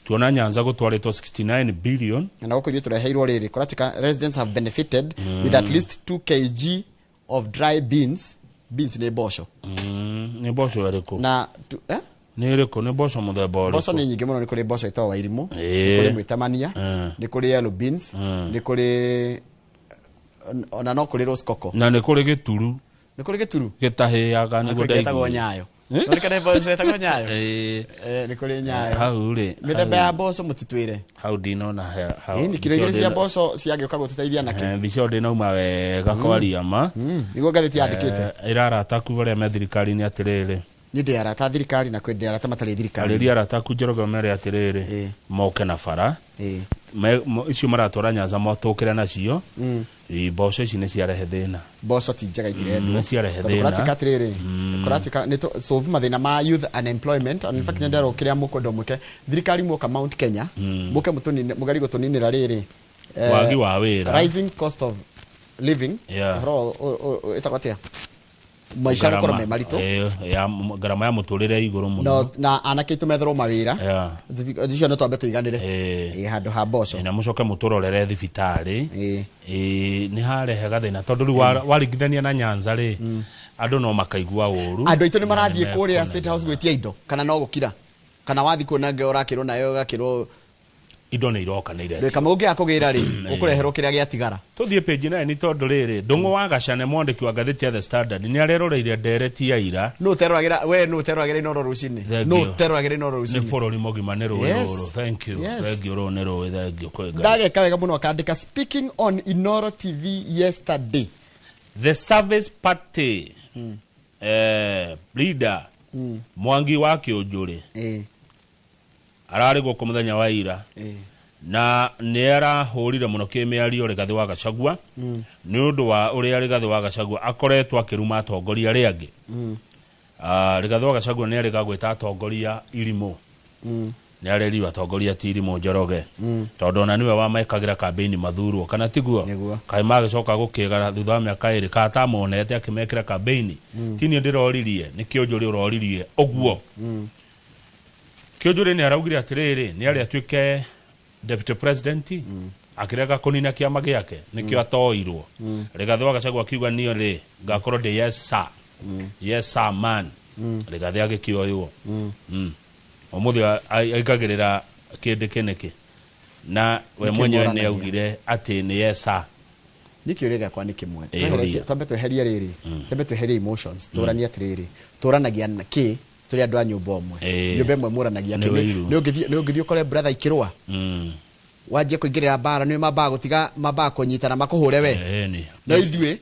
Speaker 1: tuona Nyanza gũtwarĩtwo 69 billion.
Speaker 2: Na gũkũ ithuĩ tũreheirwo rĩrĩ, kũratuĩka residents have benefited with at least 2 kg of dry beans. Beans nĩ mboco.
Speaker 1: Nĩ mboco ĩrĩkũ?
Speaker 2: Na tu,
Speaker 1: Nĩ ĩrĩkũ? Nĩ mboco mũthemba ũrĩkũ?
Speaker 2: Mboco nĩ nyingĩ mũno, nĩ kũrĩ mboco ĩtagwo wairimũ, nĩ kũrĩ mwĩtamania, nĩ kũrĩ yellow beans, nĩ kũrĩ ona no kũrĩ rose coco.
Speaker 1: Na nĩ kũrĩ gĩturu.
Speaker 2: Nĩ kũrĩ gĩturu?
Speaker 1: Gĩtahĩaga
Speaker 2: Na
Speaker 1: nĩguo
Speaker 2: kũrĩ gĩtagwo
Speaker 1: ndaiguire.
Speaker 2: nyayo. No nĩ kana mboco ĩtagwo nyayo? Nĩ kũrĩ nyayo.
Speaker 1: Hau rĩ,
Speaker 2: Mĩthemba
Speaker 1: hau
Speaker 2: ya mboco mũtitwĩre.
Speaker 1: Hau ndinona he, hau.
Speaker 2: Ĩĩ, nĩ kiro igĩrĩ cia mboco ciagĩũka gũtũteithia nakĩ?
Speaker 1: Mbica ĩyo ndĩnauma wega kwaria ma.
Speaker 2: Nĩguo ngathĩti yandĩkĩte.
Speaker 1: Ĩrarata ku arĩa me thirikari-inĩ atĩrĩrĩ.
Speaker 2: Niĩ ndĩ arata a thirikari na kwĩ ndĩ arata matarĩ thirikari.
Speaker 1: Arĩria arata aku Njoroge ũmere atĩrĩrĩ, moke na bara. Icio maratwara Nyanza matũkĩre nacio. Mboco ici nĩ ciarehe thĩna.
Speaker 2: Mboco ti njega itirendwo.
Speaker 1: Nĩ ciarehe
Speaker 2: Tondũ
Speaker 1: thĩna.
Speaker 2: kũratuĩka atĩrĩrĩ, kũratuĩka nĩ tũ solve mathĩna ma youth unemployment. And in fact, nĩ nderwo kĩrĩa mũkwenda mwĩke. Thirikari muoka Mount Kenya, mũke mũtũnine, mũgerie gũtũninĩra rĩrĩ.
Speaker 1: Wagi wa wĩra.
Speaker 2: Rising cost of living. Ũhoro ĩtagwo atĩa? Maica
Speaker 1: Ngarama.
Speaker 2: gũkorwo me maritũ.
Speaker 1: Ya ngarama ya mũtũrĩre igũrũ mũno.
Speaker 2: No, na anake aitũ metherwo mawĩra. Icio no twambe tũiganĩre. Handũ ha mboco.
Speaker 1: Na mũcoke mũtũrorere thibitarĩ. Nĩ harehe gathĩna tondũ rĩu waringithania na Nyanza rĩ, andũ no makaigua ũru.
Speaker 2: Andũ aitũ nĩ marathiĩ
Speaker 1: Na
Speaker 2: kũrĩa
Speaker 1: nĩmekũmenya.
Speaker 2: State House gwĩtia indo kana no gũkira? Kana wathiĩ kuona ngeo ũrakĩrwo nayo ũgakĩrwo
Speaker 1: indo nĩ iroka nĩ iretio.
Speaker 2: Rĩ, kamau ũngĩaga kũgĩra rĩ, ũkũreherwo kĩrĩa gĩatigara.
Speaker 1: Tũthiĩ page 9 tondũ rĩrĩ, Ndũng'ũ wa Gacane mwandĩki wa ngathĩti ya The Standard nĩ areroreire ndereti ya ira.
Speaker 2: Nũ ũteroragĩra, we nũ ũteroragĩra Inooro rũcinĩ?
Speaker 1: Thank
Speaker 2: Nũ
Speaker 1: you.
Speaker 2: ũteroragĩra Inooro
Speaker 1: Nĩ
Speaker 2: rũcinĩ?
Speaker 1: bũrũri mũgima nĩ rũĩ rũrũ. Thank you. Thank you, rũũ nĩ rũĩ, thank you, kwĩ Ngai.
Speaker 2: Ndageka wega mũno akandĩka speaking on Inooro TV yesterday.
Speaker 1: The Service Party. Leader Mwangi wa Kĩũnjũrĩ. Ararĩ gũkũ mũthenya wa ira. Na nĩ arahũrire mũno kĩmĩario Rigathĩ wa Gachagua. Nĩ ũndũ wa ũrĩa Rigathĩ wa Gachagua akoretwo akĩruma atongoria arĩa angĩ. Rigathĩ wa Gachagua nĩ arĩga gwĩta atongoria irimũ. Nĩ arerirwo atongoria ti irimũ Njoroge. Tondũ ona nĩwe wamekagĩra campaign mathurwo kana tiguo? Kaĩ magĩcoka gũkĩgara thutha wa mĩaka ĩrĩ kana tamonete akĩmekĩra campaign. Ti niĩ ndĩroririe, nĩ Kĩũnjũrĩ ũroririe ũguo. Kĩũnjũrĩ nĩ araugire atĩrĩrĩ, nĩ arĩ atuĩke deputy president, akĩrega kũnina kĩama gĩake, nĩkĩo atoirwo. Rigathĩ wa Gachagua akiuga niĩ rĩ, ngakorwo ndĩ yes sir. Yes sir man. Rigathĩ agĩkĩoywo. Ũmũthĩ aikagĩrĩra kĩndĩ kĩnĩkĩ. Na we
Speaker 2: Nĩkĩ
Speaker 1: mwenyewe nĩ
Speaker 2: moranagia?
Speaker 1: augire atĩ nĩ yes sir.
Speaker 2: Nĩ kĩũria gĩakwa nĩ kĩmwe.
Speaker 1: Ĩĩ,
Speaker 2: Tweheretie-
Speaker 1: ũria.
Speaker 2: Twambe tweherie rĩrĩ, twambe tweherie emotions, tũranie atĩrĩrĩ, tũranagia na kĩ tũrĩ andũ a nyũmba ũmwe.
Speaker 1: Ĩĩ.
Speaker 2: Nyũmba ĩmwe mũranagia
Speaker 1: Nĩ
Speaker 2: kĩ.
Speaker 1: wĩiru.
Speaker 2: Nĩ ũngĩthiĩ ũkore brother ikĩrũa, wanjie kũingĩrĩra mbara, nĩ mambaga gũtiga, mambaga kũnyitana makũhũre we.
Speaker 1: Ĩni.
Speaker 2: No ithuĩ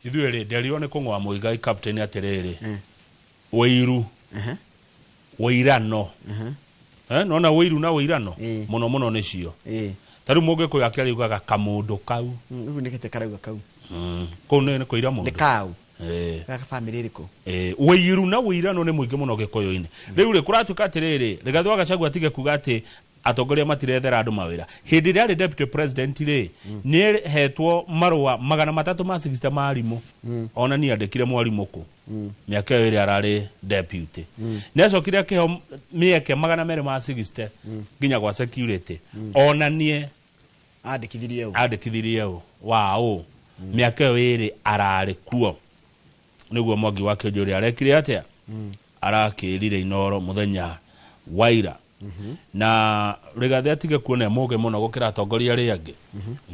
Speaker 1: Ithuĩ rĩ, nderirwo nĩ kũng'oa Mũigai captain atĩrĩrĩ, wĩiru, wĩirano. Nona wĩiru na wĩirano mũno mũno nĩcio. Ta rĩu mũgĩkũyũ akĩariugaga kamũndũ kau.
Speaker 2: Rĩu nĩkĩte karauga kau.
Speaker 1: Kũu nĩ kũira mũndũ.
Speaker 2: Nĩ kau.
Speaker 1: Ĩĩ.
Speaker 2: Gaka bamĩrĩ ĩrĩkũ?
Speaker 1: Wĩiru na wĩirano nĩ mũingĩ mũno gĩkũyũ-inĩ. Rĩu rĩ, kũratuĩka atĩrĩrĩ, Rigathĩ wa Gachagua atige kuga atĩ atongoria matirethera andũ mawĩra. Hĩndĩ ĩrĩa arĩ deputy president rĩ, nĩ hetwo marũa 360 ma arimũ. Ona niĩ andĩkire mwarimũ kũ mĩaka ĩyo ĩrĩa ararĩ deputy. Nĩ acokire akĩheo mĩeke 260 nginya gwa security. Ona niĩ
Speaker 2: andĩkithirie ũ?
Speaker 1: Andĩkithirie ũ wa ũ mĩaka ĩyo ĩrĩ ararĩ kuo. Nĩguo Mwangi wa Kĩnjũri arekire atĩa? Arakĩrire Inoro mũthenya wa ira. Na Rigathĩ atige kuona e mũgĩ mũno gũkĩra atongoria arĩa angĩ.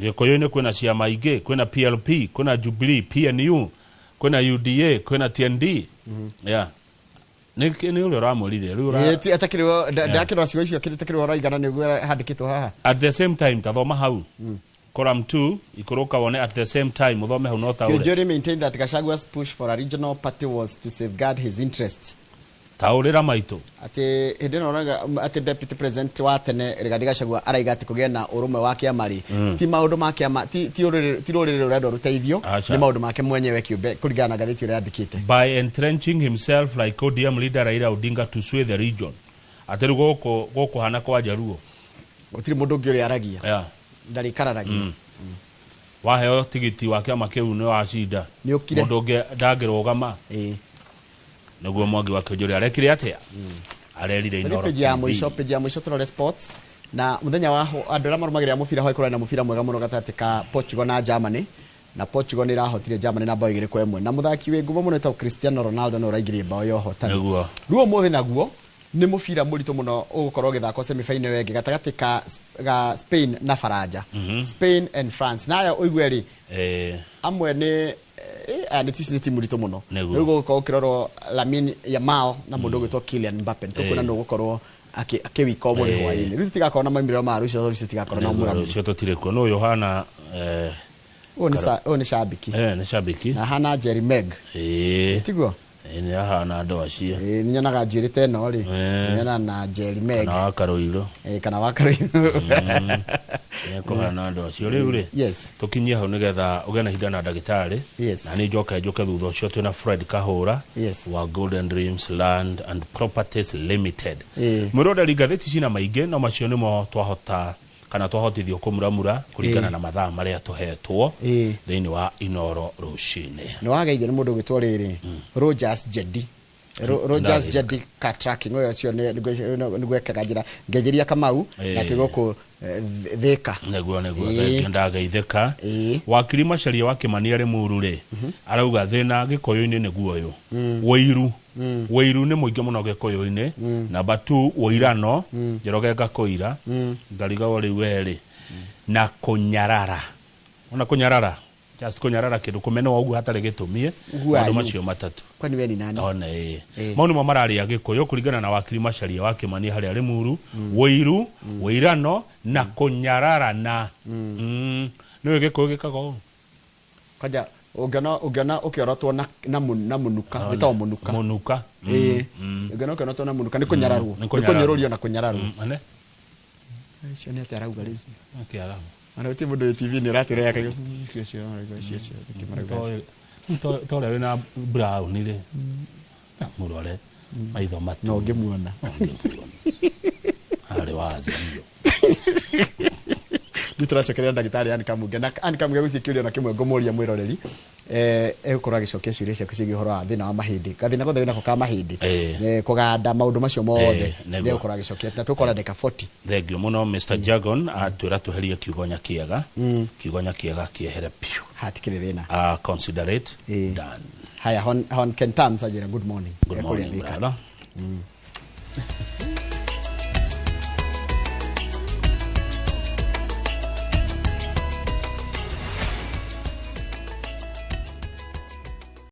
Speaker 1: Gĩkũyũ-inĩ kwĩna ciama ingĩ, kwĩna PLP, kwĩna Jubilee, PNU, kwĩna UDA, kwĩna TND. Yeah. Nĩ ũrĩa ũramwĩrire rĩu
Speaker 2: Ĩĩ, atakĩrĩ ndakĩrora ciugo icio atakĩrĩ ũraigana nĩguo handĩkĩtwo haha.
Speaker 1: At the same time, tathoma hau column 2 ikũrũka wone at the same time, ũthome hau no taũre.
Speaker 2: Kiunjuri maintained that Gachagua's push for a regional party was to safeguard his interests.
Speaker 1: Taũrĩra maitũ.
Speaker 2: Atĩ hĩndĩ ĩno ũrauga, atĩ deputy president wa tene Rigathĩ Gachagua araiga atĩ kũgĩe na ũrũmwe wa kĩama rĩ, ti maũndũ ma kĩama, ti rũrĩrĩ rũrendwo rũteithio,
Speaker 1: Aca.
Speaker 2: nĩ maũndũ make mwenyewe kĩũmbe kũringana na ngathĩti ũrĩa yandĩkĩte.
Speaker 1: By entrenching himself like ODM leader Raila Odinga to sway the region. Atĩ rĩu gũkũ gũkũ hana kwa Jaruo.
Speaker 2: Gũtirĩ mũndũ ũngĩ ũrĩa aragia. Ndarĩkararagia.
Speaker 1: Waheo tigiti wa kĩama kĩu nĩ wacinda.
Speaker 2: Nĩ ũkire.
Speaker 1: Mũndũ ũngĩ ndangĩrũgama. Nĩguo Mwangi wa Kĩnjũri arekire atĩa? Arerire
Speaker 2: Tũthiĩ
Speaker 1: Inoro
Speaker 2: page ya
Speaker 1: TV.
Speaker 2: mũico, page ya mũico tũrore sports na mũthenya wa andũ arĩa marũmagĩrĩra mũbira hwaĩ kũrarĩ na mũbira mwega mũno gatagatĩ ka Portugal na Germany, na Portugal nĩ ĩrahotire Germany na bao 2-1, na mũthaki wĩ ngumo mũno wĩtagwo Cristiano Ronaldo nĩ ũraingĩrie bao ya ũhotani.
Speaker 1: Nĩguo.
Speaker 2: Rĩu ũmũthĩ naguo nĩ mũbira mũritũ mũno ũgũkorwo ũgĩthakwo semi-final ĩngĩ gatagatĩ ga Spain na Faranja. Spain and France. Nayo ũigue rĩ, amwe nĩ aya nĩ nĩ timu ritũ mũno.
Speaker 1: Nĩguo.
Speaker 2: Rĩu gũgũkorwo ũkĩrorwo Lamine Yamal na mũndũ ũgwĩtwo Kylian Mbappe. Nĩ tũkuona nũ ũgũkorwo akĩwika ũmũthĩ hwaĩ-inĩ. Rĩu tũtigakorwo na maumĩrĩro ma rũciũ, tondũ rũciũ tũtigakorwo na
Speaker 1: Nĩguo,
Speaker 2: mũramũ.
Speaker 1: rũciũ tũtirĩ kuo. Nũ ũyũ ũhana,
Speaker 2: Ũyũ ũyũ nĩ shabiki.
Speaker 1: Nĩ shabiki.
Speaker 2: Na ahana Jerry Meg. Tiguo?
Speaker 1: Nĩ ahana andũ acio.
Speaker 2: Nĩ nyonaga njuĩrĩ ta ĩno rĩ. Nyonaga na Jerry Meg.
Speaker 1: Kana wa Karũirũ.
Speaker 2: Kana wa Karũirũ.
Speaker 1: Nĩ kũhana andũ acio. Rĩu rĩ, tũkinyie hau nĩgetha ũgĩe na ihinda na ndagĩtarĩ. Na niĩ njoke njũke thutha ũcio twĩna Fred Kahũra wa Golden Dreams Land and Properties Limited. Mwĩroreri, ngathĩti cina maingĩ, no macio nĩmo twahota kana twahotithio kũmuramura kũringana na mathaa marĩa tũhetwo thĩinĩ wa Inoro rũcinĩ.
Speaker 2: Nĩ wageithio nĩ mũndũ ũgwĩtwo rĩrĩ Rogers Jedi. Rogers
Speaker 1: Ndageithĩka.
Speaker 2: Jedi car tracking ũyũ ũcio nĩguo ekaga njĩra ngeithĩria Kamau na twĩ gũkũ Thĩka.
Speaker 1: Nĩguo, thengiũ, ndageithĩka. Wakiri Macharia wa Kĩmani arĩ Muru rĩ, arauga thĩna gĩkũyũ-inĩ nĩguo ũyũ, wĩiru. Wĩiru nĩ mũingĩ mũno gĩkũyũ-inĩ. Namba 2, wĩirano. Njoroge ngakũira, ngarigagwo rĩu werĩ na kũnyarara. Ona kũnyarara, just kũnyarara kĩndũ, kũmenwo ũguo hatarĩ gĩtũmi.
Speaker 2: Who are
Speaker 1: Maũndũ
Speaker 2: you?
Speaker 1: macio matatũ.
Speaker 2: Kwani we ni nani?
Speaker 1: Ona ĩĩ, mau nĩmo mararĩa gĩkũyũ kũringana na wakiri Macharia wa Kĩmani harĩa Rĩmuru. Wĩiru, wĩirano na kũnyararana. Nĩũĩ gĩkũyũ gĩkaga ũũ?
Speaker 2: Kwanja ũngĩona ũkĩorotwo na mũnuka,
Speaker 1: Ona.
Speaker 2: wĩtagwo mũnuka.
Speaker 1: Mũnuka.
Speaker 2: Ĩĩ. Ũngĩona ũkĩorotwo na mũnuka nĩ kũnyararwo.
Speaker 1: Nĩ
Speaker 2: Nĩ
Speaker 1: kũnyararwo.
Speaker 2: kũnyũrũrio na kũnyararwo.
Speaker 1: Ane?
Speaker 2: Ũcio nĩ atĩa arauga rĩu?
Speaker 1: Atĩa arauga?
Speaker 2: Ona gũtirĩ mũndũ wĩ TV-inĩ ũratwĩra yake. Ũcio arauga, ũcio, nĩkĩ marauga acio?
Speaker 1: Torĩa wĩna brown rĩ, mũrore maitho matu.
Speaker 2: No ngĩmuona.
Speaker 1: Harĩ wa Azimio.
Speaker 2: Nĩ tũracokeria ndagĩtarĩ Anne Kamunge. Na Anne Kamunge gũtirĩ kĩũria ona kĩmwe ngũmũria mwĩroreri. Egũkorwo agĩcokia ciũria ciaku ciĩgiĩ ũhoro wa thĩna wa mahĩndĩ. Gathĩna gothe wĩnako ka mahĩndĩ. Kũganda maũndũ macio mothe.
Speaker 1: Nĩguo.
Speaker 2: Nĩegũkorwo agĩcokia. Na tũgũkorwo ndagĩka 40.
Speaker 1: Thengiũ mũno Mr. Jagon atwĩra tweherie kiugo nyakiega. Kiugo nyakiega kĩehere biũ.
Speaker 2: Hatikĩrĩ thĩna.
Speaker 1: Considerate done.
Speaker 2: Haya, Hon Ken Tams anjĩra good morning.
Speaker 1: Good
Speaker 2: Ekũrĩa
Speaker 1: morning,
Speaker 2: Thika.
Speaker 1: brother.